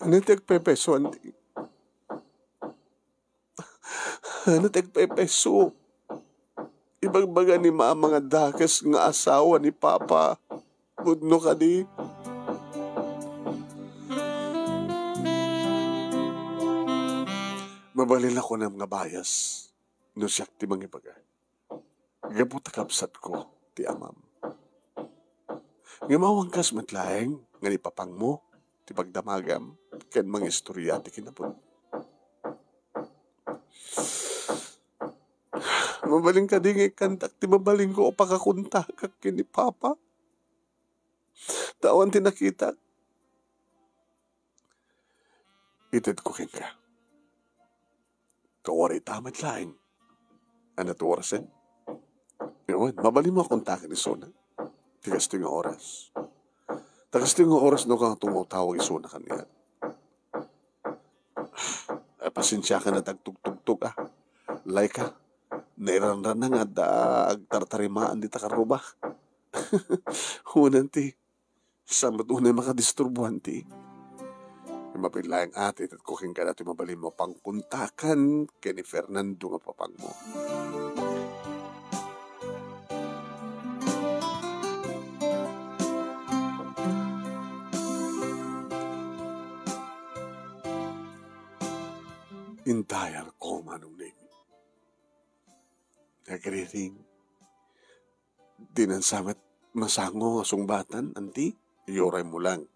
Ano ti agpepeso, Anti? Ano ti agpepeso? Ibagbaga ni Mama nga dakes nga asawa ni Papa. Pudno kadi? Mabalin a kunam nga bias no siak ti mangibaga. Gapu ta kabsatko ti amam. Ngem awan kas met laeng nga ni papangmo ti pagdamagam ken mangistorya ti kinapudno. Mabalin kadi nga ikkantak ti mabalinko a pakakontakak ken ni Papa? Ta awan ti nakitak. Itedko kenka. Kawarita met laeng. Ania ti orasen? Ngamin, mabalinmo a kontaken isuna. Ti kastoy nga oras. Ta kastoy nga oras no kang tumawtawag isuna kaniak. Ay, pasensiakan a ti agtugtugtog, a. Laika, nairanran nga adda agtartarimaan dita karruba. Wen, Anti, saan met unay makadisturbo, Anti? Mabalin laeng, a, itedko kenka daytoy mabalinmo a pangkontaken ken ni Fernando nga papangmo. Indayalko, Manong Nemi. Nagriring. Dinan sa met masango nga sungbatan, anti? Iyuray mo lang.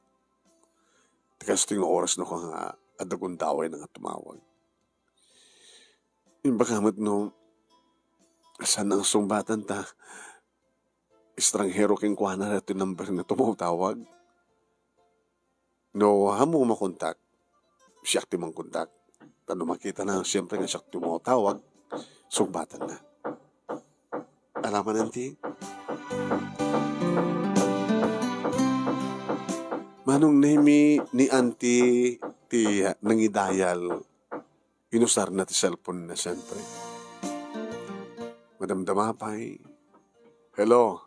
Ti kastoy nga oras no ka nga adda gundaway na nga tumawag. Imbag met no, saan nga sungbatan ta? Estranghero kenkuana daytoy number nga tumawtawag. No, ammom a makontak, siak ti mangkontak. Ta no makitana, siyempre nga siak ti tumawtawag, sungbatanna. Alangan, anti? Manong Nemi, ni anti ti nangidayal, inusarna ti cellphone na, siyempre. Madamdama pay. Hello,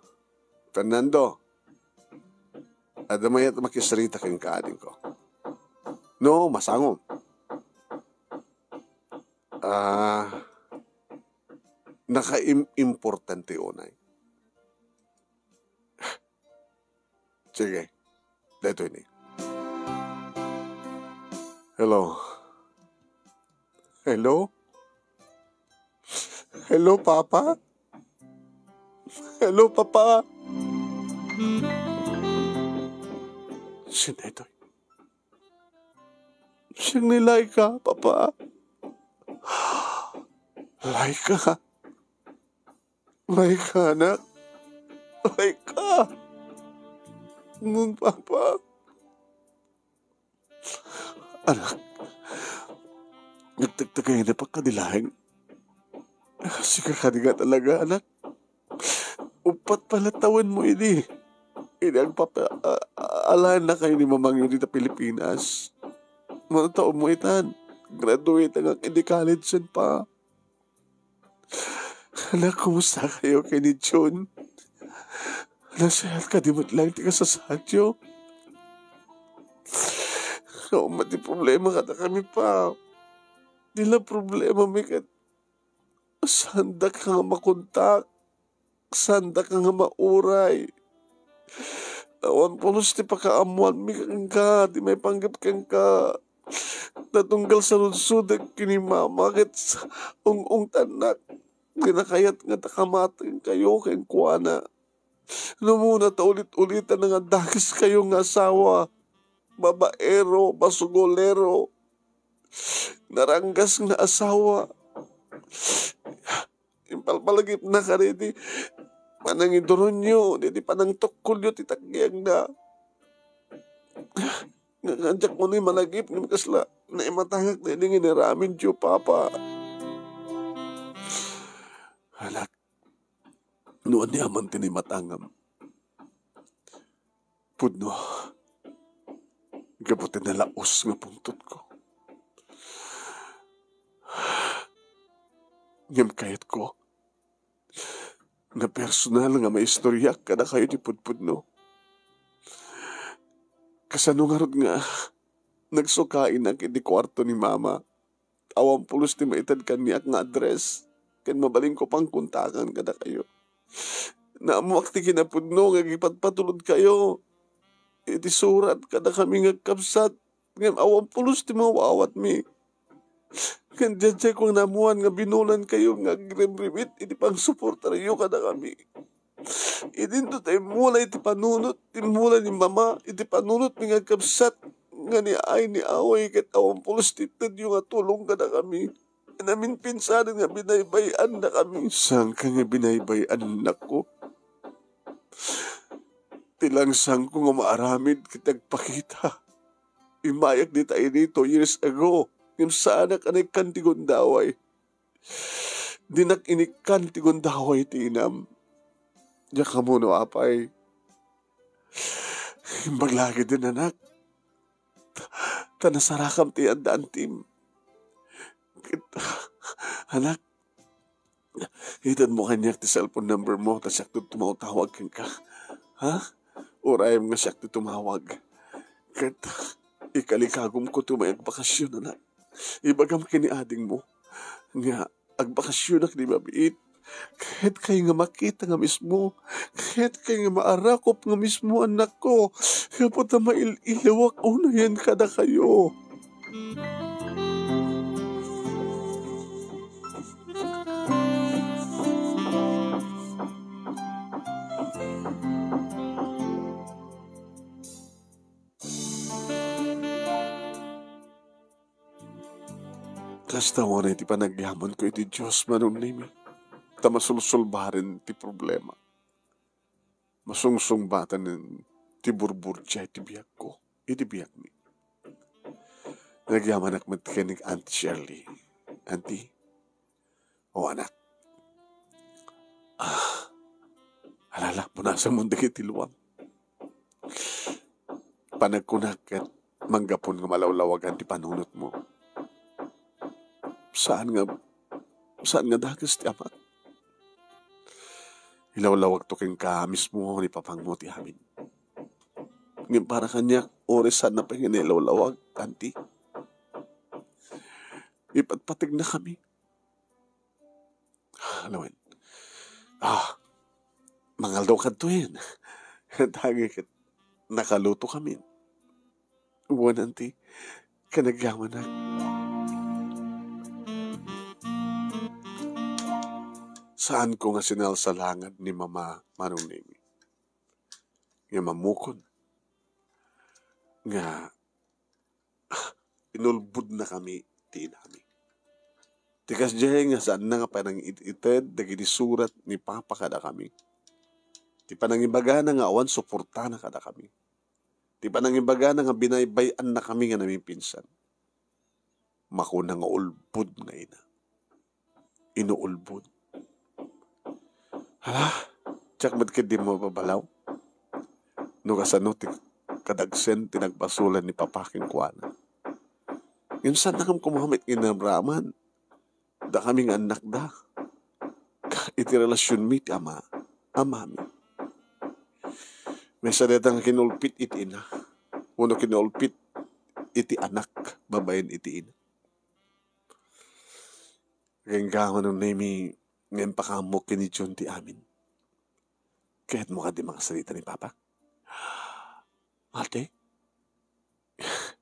Fernando. Adda mayat makisarita kenka, adingko. No, masangom. Ah, nakaim-, importante unay. Sige. Daytoy ni. Hello. Hello? Hello, Papa? Hello, Papa? Sino ito? Sino ni Laika, Papa? Laika? Laika, anak? Laika? Ngem, Papa? Anak, nagtagtagay na pagkadilaeng. Sika kadi nga talaga, anak. Uppat pala tawenmo idi. Idi agpapa-, a-, a-, alaan na kayo ni mamangyo dita Pilipinas. Mano taonmo itan? Graduate nga idi college pa. Anak, kumusta kayo ken ni Jun? Nasayat kadi met lang ti kasasaadyo? Nauma ti problema kadakami, Pa. Dina problema mi ket saandak nga makontak, saandak nga mauray. Awan pulos ti pakaammoanmi kenka, ti maipanggep kenka. Natunggal sarudsodek ken ni Mama ket ung-ungtannak. Di na kayat nga ta kamatenkayo kenkuana. Numuna ta ulit-ulitan nga dakes kayo nga asawa, babaero, basugolero, naranggas nga asawa. Impalpalagipna kadagiti panangiduronyo, dagiti panangtukkolyo ti tagiagna. Nga, nga, diak unay malagip, ngem kasla naimatangak dagiti nga inaramidyo, Papa. Anak, no ania man ti naimatangam, pudno, gapu ti nalaus nga pungtotko. Ngem kayatko nga personal nga maistoryak kadakayo ti pudpudno. Kasano ngarud nga nagsukainak iti kuarto ni Mama? Awan pulos ti maited kaniak nga address, ken mabalinko pangkontakan kadakayo. Naammoak ti kinapudno nga agipatpatulodkayo iti surat kadakami nga agkabsat, ngem awan pulos ti mawawatmi. Ken diay ko nga naammoan nga binolankayo nga agrimrimit iti pangsuportayo kadakami. Idinto ta immula iti panunot, immula ni Mama iti panunotmi nga agkabsat nga ni ay ni away ket awan pulos ti tedyo nga tulong kadakami. Naminpinsanen nga binaybay-annakami. Saanka nga binaybay-annakko? Ti langsangko nga maaramid ket agpakita. Immayak dita idi two years ago, ngem saanak a naikkan ti gundaway. Dinak inikkan ti gundaway ti inam. Diak ammo no apay. Imbag lagi din, anak. Ta nasarakam ti adda antim. Ket, anak, itedmo kaniak ti cellphone number mo, ta siak ti tumawtawag kenka. Ha? Urayem nga siak ti tumawag. Ket, ikalikagumko ti umayak bakasyon, anak. Ibagam ken ni adingmo nga agbakasyonak ni mabiit. Kayat kay nga makita nga mismo. Kayat kay nga maarakop nga mismo, anakko. Gapu ta mail-ilawak unayen kadakayo. Kasta unay ti panagyamanko iti Dios, Manong Nemi, ta masulsulbaren ti problema. Masungsungbaten ti burburdia iti biagko, iti biagmi. Nagyamanak met ken ni Auntie Shirley. Auntie, o anak. Ah, alala, punasanmo dagiti luam. Panagkunak ket manggapon nga malawlawagan ti panunotmo. Saan nga, saan nga dakes ti amak. Ilawlawagto kenka mismo ni papangmo ti amin. Ngem para kaniak, uray saanna pay nga nailawlawag, Auntie. Ipatpategna kami. Lawen. Ah, mangaldaw kadto yen. Dagay ket nakaluto kami. Wen, Auntie, kanagyamanak. Saanko nga sinalsalangad ni Mama, Manong Nemi. Nga mamukon nga inulbodna kami ti inami. Ti kasdiay nga saanna nga panangit-ited dagiti surat ni Papa kadakami. Ti panangibagana nga awan suportana kadakami. Ti panangibagana nga binaybay-anna kami nga namipinsan. Makuna nga ulbod nga ina. Inuulbod. Hala, diak met ketdi mababalaw no kasano ti kadagsen ti nagbasolan ni Papa kenkuana. Ngem saanna ngem koma met nga inamraman dakami nga annakda iti relasionmi ti ama, amami. Maysa dayta nga kinulpit iti ina, wenno kinulpit iti anak babaen iti ina. Agingga, Manong Nemi, nga impakaammo ken ni Jun ti amin. Kayatmo kadi makasarita ni Papa? Ate?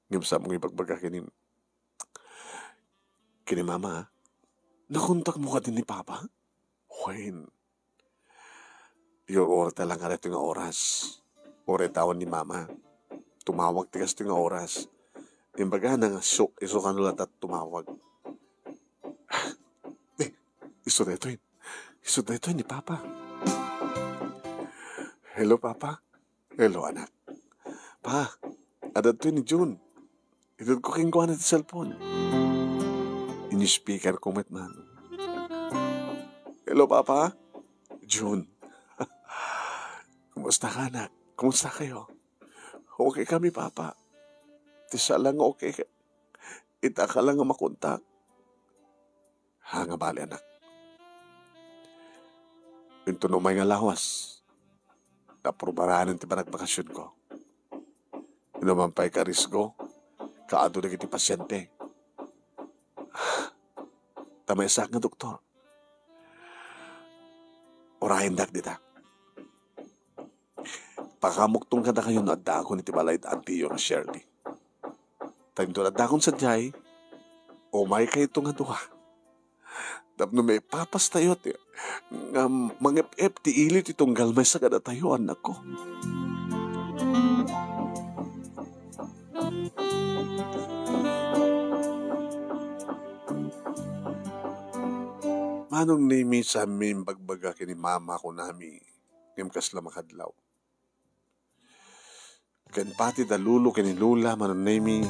Ngem saanmo nga ibagbaga ken ni, ken ni Mama, a? Nakontakmo kadi ni Papa? Wen, Ur-, uray ta la nga daytoy nga oras. Uray tawen ni Mama. Tumawag ti kastoy nga oras. Imbagana nga isu-, isu kano latta tumawag. Eh, isu daytoy. Isu daytoy ni Papa. Hello, Papa. Hello, anak. Pa, adda daytoy ni Jun. Itedko kenkuana ti cellphone. Ini-speakerko met man. Hello, Papa. Jun. Kumusta ka, anak? Kumusta kayo? Okay kami, Papa. Ti sa lang okay ka. Ita ka lang nga makontak. Ha, nga bali, anak. Inton umay nga lawas, naaprubaran ti panagpakasionko. Inuman pay ka risgo, kaadu dagiti pasiente. Ta maysaak nga doktor. Urayendak dita. Pakaammoktong kadakayo no addaakon iti balay da Antiyo nga Shirley. Ta inton addaakon sadiay, umaykayto nga dua. Tapno maipapastayo ti, nga mangep-ep ti ili ti tunggal maysa kadatayo, annakko. Manong Nemi, saanmi imbagbaga ken ni Mama, kunami, ngem kasla makadlaw. Ken pati da Lolo ken ni Lola, Manong Nemi,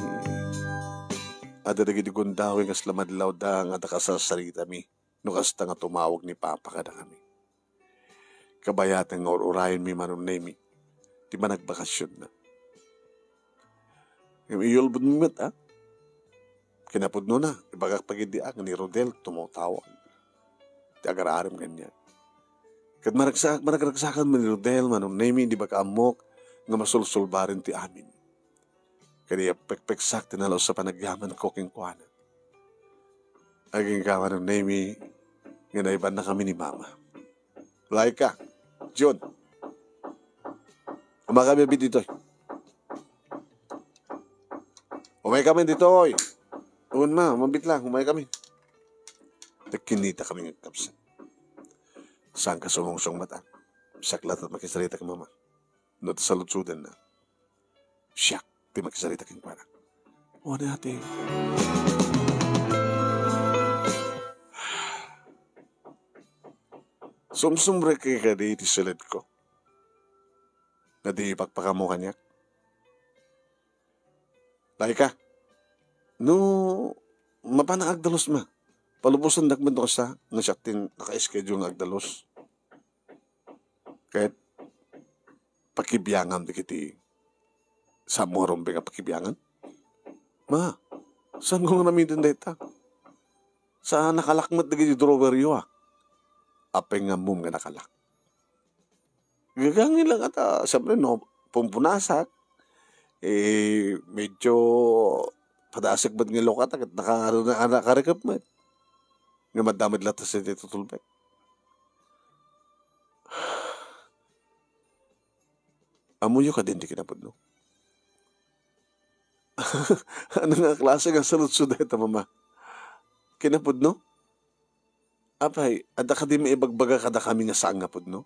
adda dagiti gundaway nga kasla madlawda nga adda kasarsaritami no kasta nga tumawag ni Papa kadakami. Kabayaten nga ur-urayenmi, Manong Nemi, ti managbakasionna. Ngem iyulbodmi met, a? Kinapudnona, ibagak pay ketdi a nga ni Rodel tumawtawag ti agar-arem kaniak. Ket maragsak-, maragragsakan met ni Rodel, Manong Nemi, idi makaammok nga masulsulbaren ti amin. Ket iyapekpeksak ti nalaus a panagyamanko kenkuana. Agingga, Manong Nemi, nga naibannakami ni Mama. Laika, Jun. Umaykami ditoy. Umaykami ditoy. Wen, Ma, mabit lang, umaykami. Nagkinitakami nga agkabsat. Saanka sumungsong met, a? Siak latta ti makisarita ken Mama. No ta saludsodenna, siak ti makisarita kenkuana. Wen, ate. Sumsumrek kadi iti siledko. Nga di ipakpakam kaniak. Laika, no mapan nga agdalus ma, palubosandak met no kasta, nga siak ti naka-schedule nga agdalus. Ket pakibiangam dagiti, saan mo nga rumbeng a pakibiangan? Ma, saan ko nga ramiden dayta? Sa nakalak met dagiti drawer yo, a. Apay nga ammom nga nakalak? Gagangin lang ata, siyempre, no, pumpunasak, eh, medyo padasek met nga lokata, ket naka-, naka-, nakarikep met. Nga madamag latta sa iti tutulbek. Ammoyo kadin ti kinapudno? Ano nga klase nga saludsod dayta, Mama? Kinapudno? Apay, adda kadi maibagbaga kadakami nga saan nga pudno?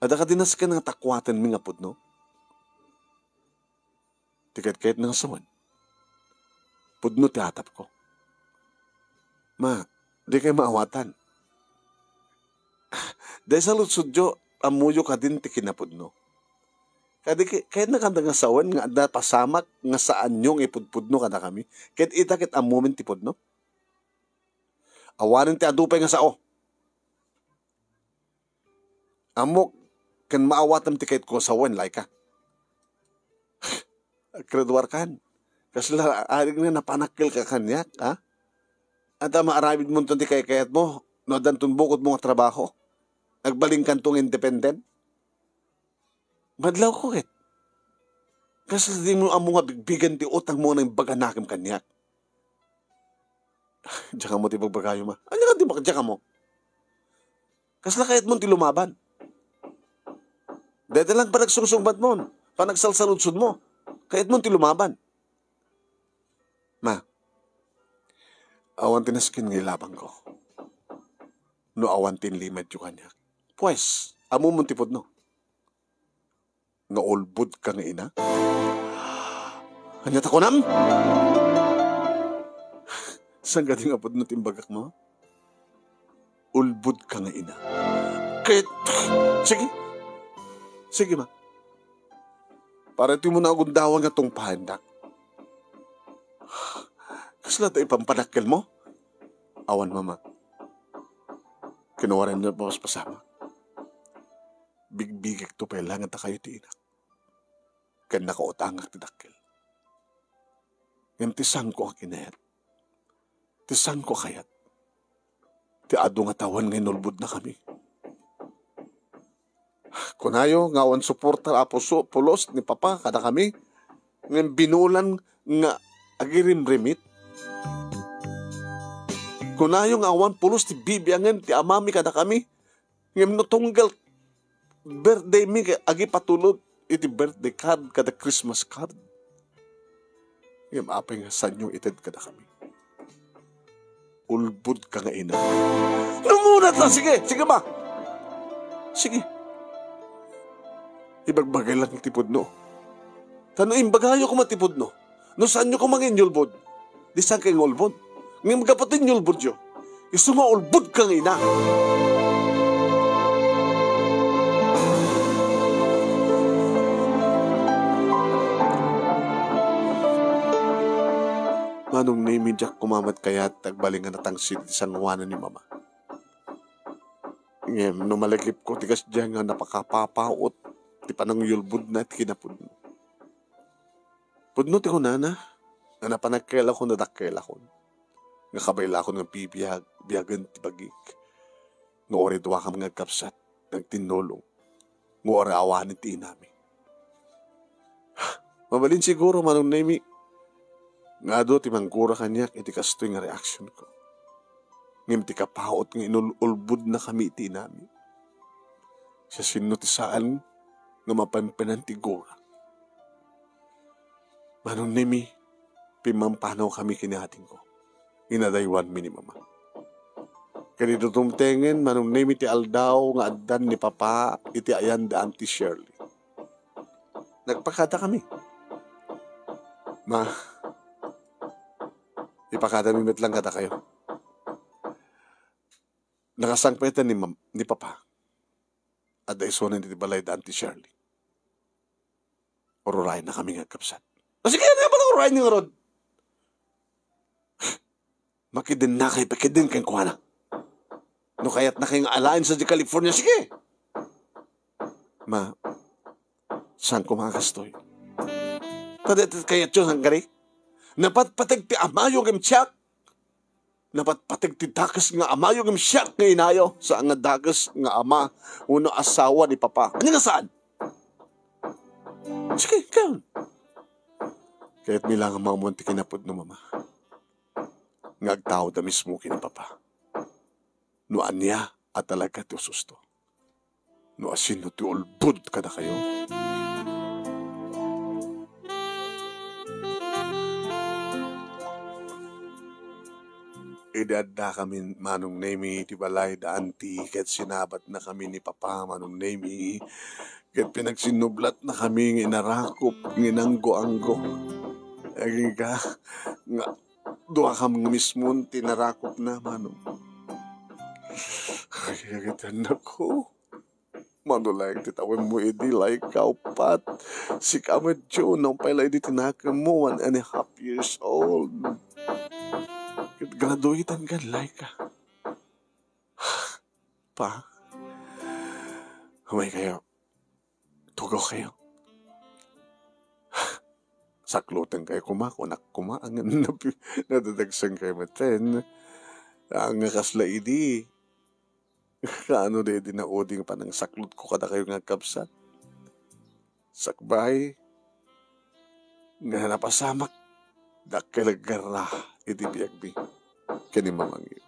Adda kadi nasken nga takuatenmi nga pudno? Ti katkayatna nga sawen, pudno ti atapko. Ma, dikay maawatan. Dayta saludsodyo, ammoyo kadin ti kinapudno. Kadi kay, kayatna kanda nga sawen nga adda pasamak nga saanyo nga ipudpudno kadakami. Ket ita ket ammomin ti pudno. Awanen ti adu pay nga sao. Ammok ken maawatem ti kayatko a sawen, Laika. Aggraduarkan. Kasla arik nga napanakkelka kaniak, ha? Adda maaramidmonto ti kaykayatmo no addanton bukodmo nga trabaho. Agbalinkanto nga independent. Madlawko ket. Kasla dimo ammo nga bigbigen ti utangmo nga naimbaganakem kaniak. Diak ammo ti ibagbagayo, Ma. Ania nga di mak-, diak ammo? Kasla kayatmon ti lumaban? Dayta lang panagsungsungbatmon, panagsalsaludsodmo. Kayatmon ti lumaban? Ma, awan ti nasken nga ilabangko. No awan ti inlimedyo kaniak. Pues, ammomon ti pudno. Nga ulbodka nga ina? Ania ta kunam? Saan kadi nga pudno ti imbagak, Ma? Ulbodka nga ina. Ket, sige. Sige, Ma. Para dimo nga agundawan nga tungpaendak. Kasla ta ipampanakkelmo? Awan, Mama. Kinuwaran niya papaspasamak. Bigbigekto pay laeng a dakayo ti inak. Ken nakautangak ti dakkel. Ngem ti saanko a kinayat, ti saanko a kayat, ti adu nga tawen nga inulbodnakami. Kunayo nga awan suporta a puso, pulos ni Papa kadakami, ngem binulan nga agirimrimit. Kunayo nga awan pulos ti bibiangen ti amami kadakami, ngem no tunggal birthday mi ket agipatulod iti birthday card kada Christmas card. Ngem apay nga saanyo ited kadakami? Ulbodka nga ina. Lumunat la, sige, sige ba? Sige. Ibagbagay lang ti pudno. Ta no imbagayo koma ti pudno, no saanyo koma nga inyulbod, di saanka nga ulbod. Ngem gapu ta inyulbodyo, isu nga ulbodka nga ina. Manong Nemi, diak koma met kayat agbalin nga natangsit ti sangoanan ni Mama. Ngem no malagipko ti kasdiay nga napakapapaut ti panangiyulbodna iti kinapudno. Pudno ti kunana nga napanagkelakon a dakkelakon, nga kabaylakon nga bibiag, biagen ti bagik, nga uray duakami nga agkabsat nga agtinnulong, nga uray awanen ti inami. Mabalin siguro, Manong Nemi, nga adu ti manggura kaniak iti kastoy nga reaksionko. Ngem ti kapaut nga inul-ulbodnakami iti inami. Siasino ti saan nga mapempenan ti gura? Manong Nemi, pimmampanawkami ken ni atingko. Inadaywanmi ni Mama. Ken idudumtengen, Manong Nemi, ti aldaw nga addan ni Papa iti ayan da Auntie Shirley. Nagpakadakami. Ma, ipakadami met lang kadakayo. Nakasangpet ni mam-, ni Papa. Adda isunen iti balay da Auntie Shirley. Ururayennakami nga agkabsat. "O, sige, ania pay uray ngarud?" "Makidennakay, pakidden kenkuana. No kayatnakay nga alaen sadiay California, sige." "Ma, saan koma a kastoy?" "Ta dayta kayatyo, saan kadi? Napatpateg ti amayo ngem siak. Napatpateg ti dakes nga amayo ngem siak nga inayo, saan nga dakes nga ama wenno asawa ni Papa. Ania nga saan?" "Sige, kayon." Kayatmi la nga maammoan ti kinapudno, Mama, nga agtaoda mismo ken ni Papa no ania a talaga ti ususto. No asino ti ulbod kadakayo. Idi addakami, Manong Nemi, iti balay da Auntie, ket sinabatnakami ni Papa, Manong Nemi, ket pinagsinnublatnakami nga inarakop nga inanggo-anggo. Agingga nga duakam nga mismon ti narakopna, Manong. Ay, agingga, annakko. Mano laeng ti tawenmo idi, Laika, uppat? Sika met, June, nupay la idi ti nakemmo, one and a half years old. Ket graduatean kan, Laika. Pa, umay kayo. Tugaw kayo. Sakloten kayo koma, kunak koma, ngem napi-, nadadagsen kayo metten. Nga kasla idi. Kaano daydi naudi nga panangsaklotko kadakayo nga agkabsat? Sakbay nga napasamak, dakkel a gerra iti biagmi ken ni Mamangit.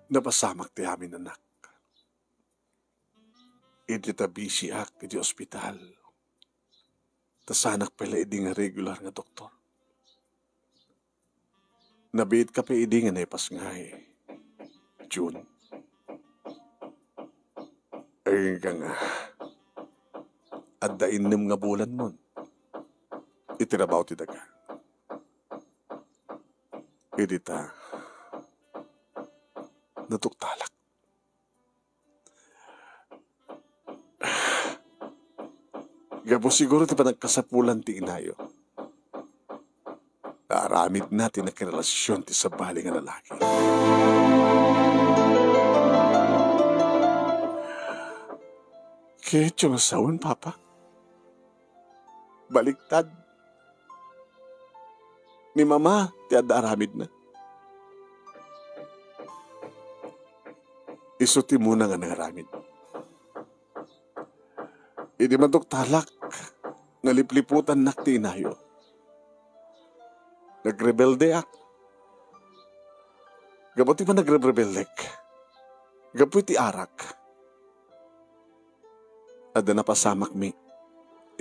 Napasamak ti amin, anak. Idi ta bisiak iti ospital, ta saanak pay la idi nga regular nga doktor. Nabiitka pay idi nga naipasngay, June. Agingga nga adda innem nga bulanmon iti trabaho ti daga. Idi ta natuktalak. Gapu siguro ti panagkasapulan ti inayo. Naaramidna ti nakirelasyon ti sabali nga lalaki. Ketyo nga sawen, Papa? Baliktad. Ni Mama ti adda aramidna. Isu ti umuna nga nangaramid. Idi maduktalak, nalipliputannak ti inayo. Nagrebeldeak. Gapu ti panagrebrebeldek, gapu iti arak, adda napasamakmi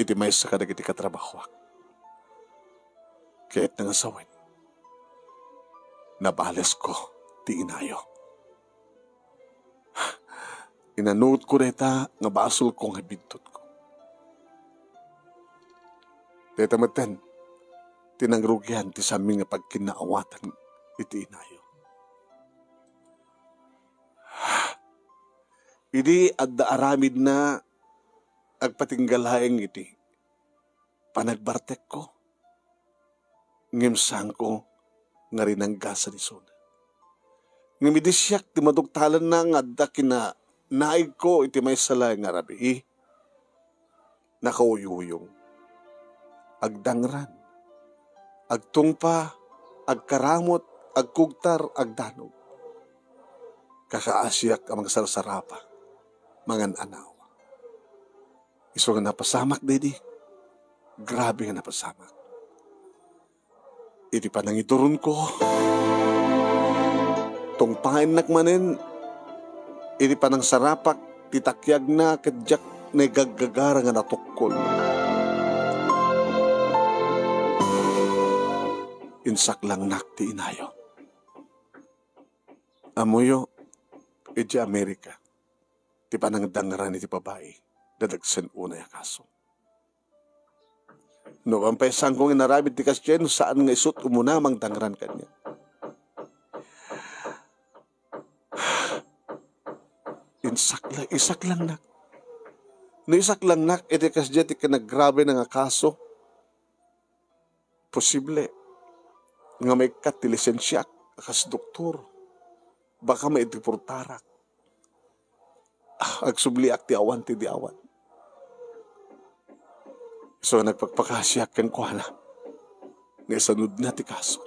iti maysa kadagiti katrabahoak. Ket nga sawen, nabalesko ti inayo. Inanuotko dayta nga basolko nga biddutko. Dayta metten ti nangrugian ti samin nga pagkinnaawatan iti inayo. Idi adda aramidna, agpatingga laeng iti panagbartekko, ngem saanko nga rinanggasan isuna. Ngem idi siak ti maduktalanna nga adda kinanaigko iti maysa laeng nga rabii, nakauyuyong, agdangran, agtungpa, agkaramut, agkugtar, agdanog. Kakaasiak a mangsarsarapa, mangan-anaw. Isu nga napasamak daydi. Grabe nga napasamak. Iti panangituronko, tungpaennak manen iti panangsarapak ti takiagna ket diak naigaggagara nga natukkol. Insaklangnak ti inayo. Ammoyo, idiay Amerika, ti panangdangran iti babai. Dadagsen unay a kaso. No, awan pay saanko nga inaramid ti kasdiay no saan nga isut' umuna a mangdangran kaniak. Insakla-, isaklangnak. No isaklangnak iti kasdiay ti kinagrabena nga kaso, posible nga maikkat ti lisensiak a kas doktor. Baka maideportarak. Ah, agsubliak ti awan ti di awan. So, nagpakpakasiak kenkuana nga isanudna ti kaso.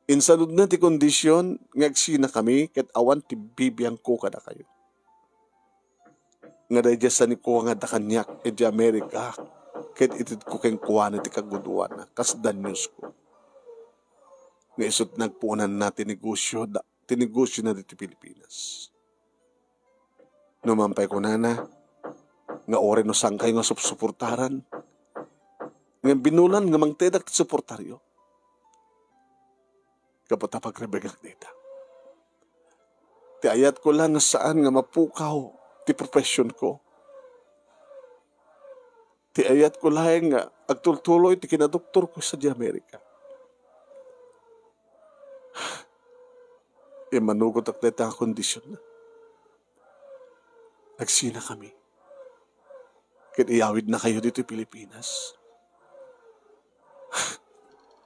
Insanudna ti kondisyon nga agsinakami ket awan ti bibiangko kadakayo. Nga daydiay saniko nga adda kaniak idiay Amerika ket itedko kenkuana ti kagudoanna kas daniosko. Nga isut' nagpuonanna ti negosyo da, ti negosyo na ditoy Pilipinas. No man pay kunana, nga uray no saankayo nga supsuportaran, ngem binulan nga mangtedak ti suportaryo. Gapu ta pagrebengak dayta. Ti ayatko la nga saan nga mapukaw ti professionko. Ti ayatko laeng nga agtultuloy ti kinadoktorko sadiay Amerika. Immanugotak dayta nga kondisyon na. Agsinakami. Ket iyawidnakayo ditoy Pilipinas.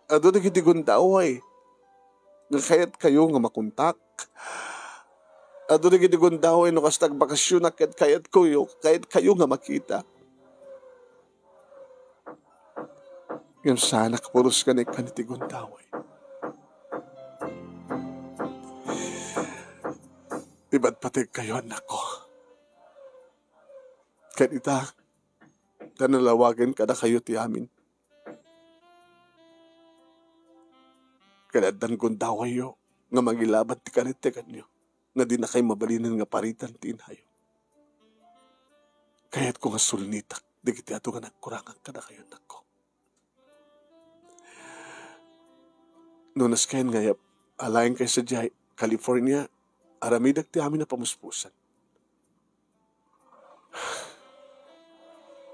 Adu dagiti gundaway nga kayatkayo nga makontak. Adu dagiti gundaway no kasta agbakasyonak ket kayatkayo, kayatkayo nga makita. Ngem saanak pulos nga naikkan iti gundaway. Ibadbategkayo, annakko. Ket ita, ta nalawagen kadakayo ti amin. Ket addan gundawayyo nga mangilaban ti karetteganyo nga dinakay mabalinen nga paritan ti inayo. Kayatko nga sulnitak dagiti adu nga nagkurangan kadakayo, annakko. No nasken nga yap-, alaen kay sadiay California, aramidek ti amin a pamuspusan.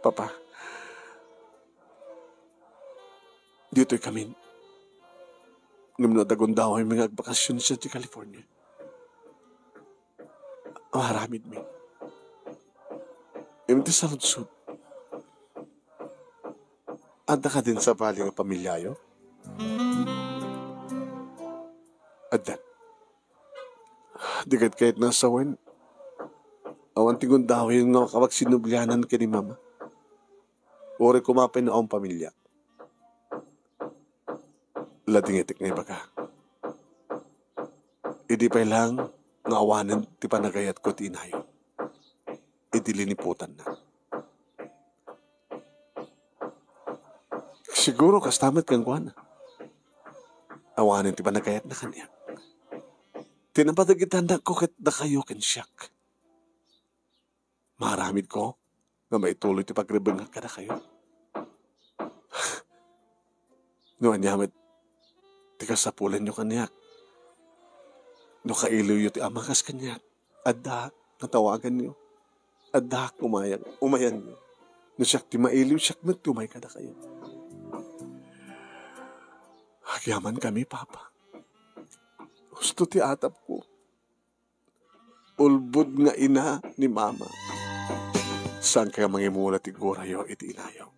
Papa, ditoy kami. Ngem no adda gundawaymi nga agbakasyon sadiay California, maaramidmi. Ngem ti saludsod, adda kadin sabali nga pamiliayo? Addan. Di ket kayatna a sawen, awan ti gundaway nga makapagsinublianan ken ni Mama. Uray koma pay no awan pamilia. Ladingetek nga ibaga. Idi pay lang nga awanen ti panagayatko ti inayo. Idi liniputanna. Siguro kasta met kenkuana. Awanen ti panagayatna kaniak. Ti napateg iti andakko ket dakayo ken siak. Maaramidko nga maituloy ti pagrebengak kadakayo. No ania met ti kasapulanyo kaniak, no kailiwyo ti Ama kas kaniak, addaak nga tawaganyo. Addaak umayag, umayanyo. No siak ti mailiw, siak met ti umay kadakayo. Agyamankami, Papa. Husto ti atapko. Ulbod nga ina ni Mama. Saan kaya mangimula ti gurayo iti inayo?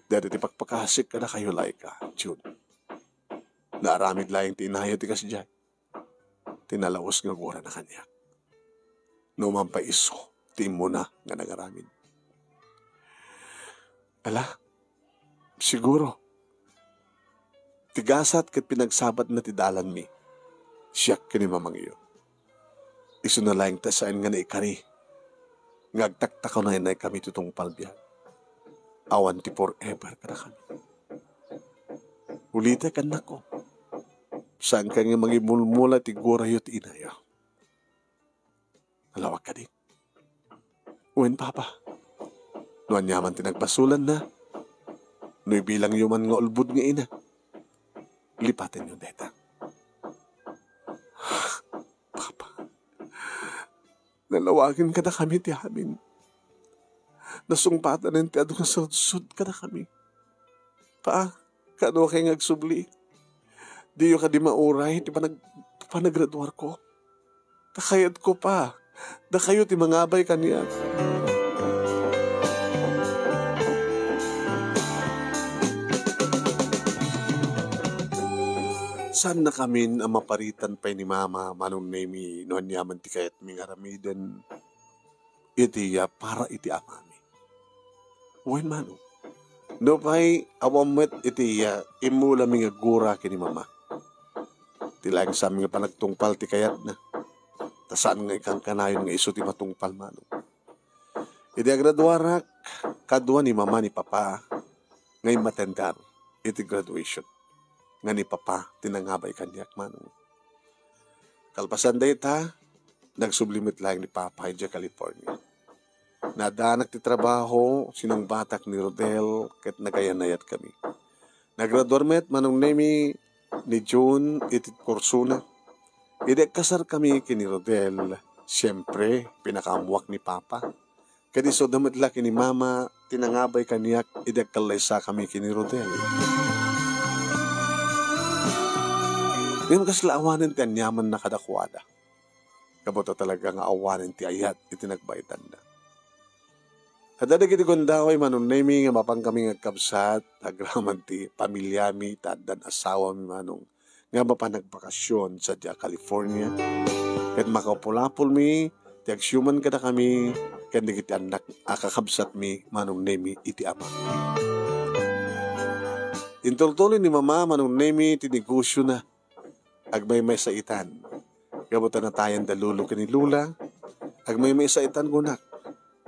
Dayta ti pakpakasik kadakayo, Laika, June. Naaramid laeng ti inayo ti kasdiay. Ti nalaus nga gurana kaniak. No man pay isu ti immuna nga nangaramid. Ala, siguro, ti gasat ket pinagsabatna ti dalanmi, siak ken ni Mamangyo. Isuna laeng ta saan nga naikari nga agtaktakunaynay kami ti tungpal biag. Awan ti forever kadakami. Ulitek, annakko. Saanka nga mangimulmula ti gurayo ti inayo. Nalawag kadi? Wen, Papa. No aniaman ti nagbasolanna, no ibilangyo man nga ulbod nga ina, lipatenyo dayta. Papa, Nalawagen kadakami ti amin. Nasungpatanen ti adu nga sudsod kadakami. Pa, kano kay nga agsubli? Diyo kadi mauray ti panag-, panagraduarko? Ta kayatko, Pa. Dakayo ti mangabay kaniak. Saannakamin a maparitan pay ni Mama, Manong Nemi, no aniaman ti kayatmi nga aramiden iti, ah, para iti amami. Wen, Manong, nupay awan met iti, ah, immulami nga gura ken ni Mama, ti laeng sa amin nga panagtungpal ti kayatna. Ta saan nga ikankanayon nga isu ti matungpal, Manong. Idi agraduarak, kadua ni Mama ni Papa nga immatendar iti graduation, nga ni Papa ti nangabay kaniak, Manong. Kalpasan dayta, nagsubli met laeng ni Papa idiay California. Naaddanak ti trabaho, sinungbatak ni Rodel, ket nagayan-ayan kami. Nagraduar met, Manong Nemi, ni June iti kursona. Idi agkasar kami ken ni Rodel, siempre, pinakaammoak ni Papa. Ket isuda met la ken ni Mama ti nangabay kaniak idi agkallaysa kami ken ni Rodel. Ngem kasla awanen ti aniamanna kadakuada. Gapu ta talaga nga awanen ti ayat iti nagbaetanna. Adda dagiti gundaway, Manong Nemi, nga mapan kami nga agkabsat, agraman ti pamilyami, ta addan asawami, Manong, nga mapan nagbakasyon sadiay California. Ket makapulapulmi ti agsiuman kadakami ken dagiti annak a kakabsatmi, Manong Nemi, iti Ama. Intultuloy ni Mama, Manong Nemi, ti negosiona. Agmaymaysa itan. Gapu ta natayanda Lolo ken ni Lola, agmaymaysa itan kunak.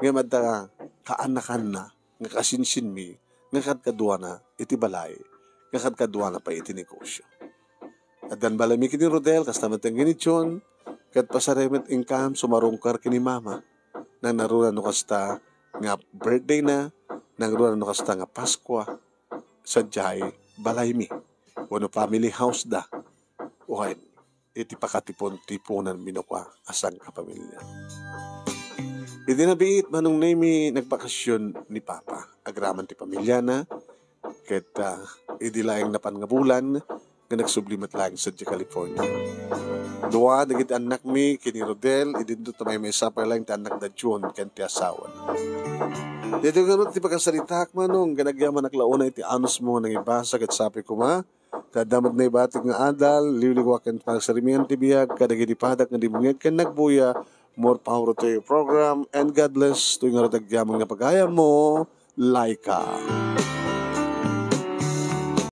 Ngem adda kaanakanna nga kasinsinmi nga kadkaduana iti balay, nga kadkaduana pay iti negosio. Addan balaymi ken ni Rodel, kasta met ken ni John, ket pasarem met inkam sumarungkar ken ni Mama. Nangruna no kasta nga birthday na, nangruna no kasta nga Paskua, sadiay balaymi, wenno family house da, wen iti pakatipon-tiponanmi no kua a sangkapamilya. Idi nabiit, Manong Nemi, nagbakasyon ni Papa. Agraman ti pamilyana, ket, ah, idi laeng napan nga bulan, nga nagsubli met laeng sadiay California. Dua dagiti annakmi ken ni Rodel, idi daytoy maymaysa pay laeng ti annakda June ken ti asawana. Daytoy ngarud ti pakasaritaak, Manong, ken agyamanak la unay iti anusmo nga nangibasa ket sapay koma, ta adda met naibatik nga adal, liwliwa ken pagsarimian ti biag kadagiti padak nga dimngeg ken nagbuya. More power to your program, and God bless. Toy ngarud agyamanak nga pagayammo, Laika.